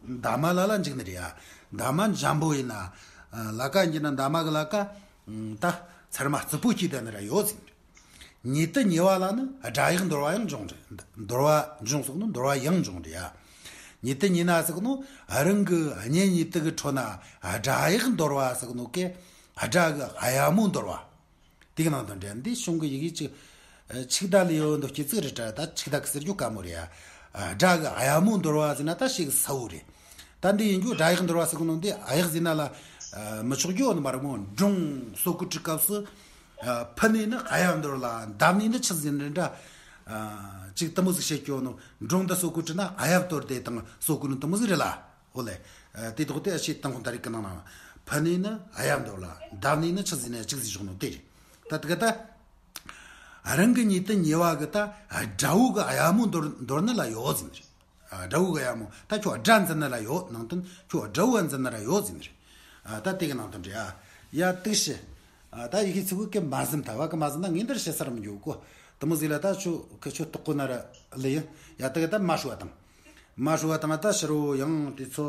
འདབ་མ་ལ་ལ་འཇུག་ནི་རེད་ཡ། འདབ་མ་འཇམ་པོ་ཡིན་ན། ལ་ཀ་ཡིན་ན་འདབ་མ་གི་ལ་ཀ་ད་ཚེར་མ་རྩུབ་པོ་སྐྱེས་ད་ནི་ར་ཡོད་ཟེར་ནི་རེད། ཉེ་དུ་ཉེ་བ་ལ་ནི་དགྲ་ཡག་འདོར་བ་ཡང་འབྱུང་རེད། འདོར་བ་འབྱུང་ཟེར་ནོ་འདོར་བ་ཡང་འབྱུང་རེད་ཡ། ཉེ་དུ་ཉེ་ན་ཟེར་ནོ་རང་གི་གཉེན་ཉེ་དུ་གི་ཁྲོད་ན་དགྲ་ཡག་འདོར་བ་ཟེར་ནོ་གི་དགྲ་གི་གཡར་མོ་འདོར་བ། དེ་གི་ནང་དོན་འདྲ་འདི་གཞུང་གི་ཡི་གེ་གཅིག་ ཆིག་ད་ལ་ཡོད་འདུག་སྐྱེ་ཚིག་རེད་དྲ། ད་ཆིག་ད་གི་ཟེར་རྒྱུ་དཀའ་མོ་རེད་ཡ། སྒྲ་གི་གཡབ་མོ་འདོར་བ་ཟེར་ན་ད་ཞིག་གསལ་བོ་རེད། ད་འདི་ཡིན་རྒྱུ་སྒྲ་ཡག་འདོར་བ་ཟེར་གི་ནོ་འདི་གཡབ་ཟེར་ན་ལ་མི་ཆོག་རྒྱུ་ནི་མ་རེད་མོ། འབྲོང་སོ་ཀུ་ཀྲི་སྐབས་སུ། ཕུ་ནས་ནི་གཡབ་འདོར་ལ། འདབས་ནས་ནི་ཆི་ཟེར་ནི་འདྲ། ཅིག་དུ་མོ་ཟིག་བཤད་རྒྱུ་ནོ། འབྲོང་འདི་སོ་ཀུ་ཀྲི་ན་གཡབ་གཏོར་དེ་དང་སོ་ཀུ་ནི་དུ་མོ་ཟིག་རེད་ལ། ཨོ་ལེ། དེ་ཐོག་དེ་ཨ་ཤེས་ཏང་ཁོང་ད་རིག་གི་ནང་ན། ཕུ་ནས་ནི་གཡབ་འདོར་ལ། འདབས་ནས་ནི་ཆི་ཟེར་ནི་ཅིག་ཟིག་བཞག་ནོ་དེ་རེད། ད་དེ་ག་ད། རང་གི་ཉིད་དུ་ཉེ་བ་གི་ད་དགྲ་བོ་གི་གཡབ་མོ་འདོར་འདོར་ནི་ལ་ཡོད་ཟེར་ནི་རེད། ཨ། དགྲ་བོ་གི་གཡབ་མོ། ད་ཁྱོད་དགྲ་འཛིན་ནི་ལ་ཡོད་ནང་དོན། ཁྱོད་དགྲ་བོ་འཛིན་ནི་ལ་ཡོད་ཟེར་ནི་རེད། ཨ། ད་དེ་གི་ནང་དོན་རེད། ཨ། ཡ་དུག་ཤི། ཨ། ད་ཡི་གེ་ཚིག་གི་མ་ཟིན་ཐ་བ་གི་མ་ཟིན་ན་ངས་འདིར་བཤད་ས་ར་མི་འཇུག་གོ། དུ་མོ་ཟིག་ལ་ད་ཁྱོད་ཁི་ཁྱོད་དོག་གོ་ན་ར་ལི་ཡིན། ཡ་དེ་གི་ད་མ་ཧྲུ་བ་དང་། མ་ཧྲུ་བ་དང་ད་ཕྱི་རོ་ཡང་དེ་ཚོ།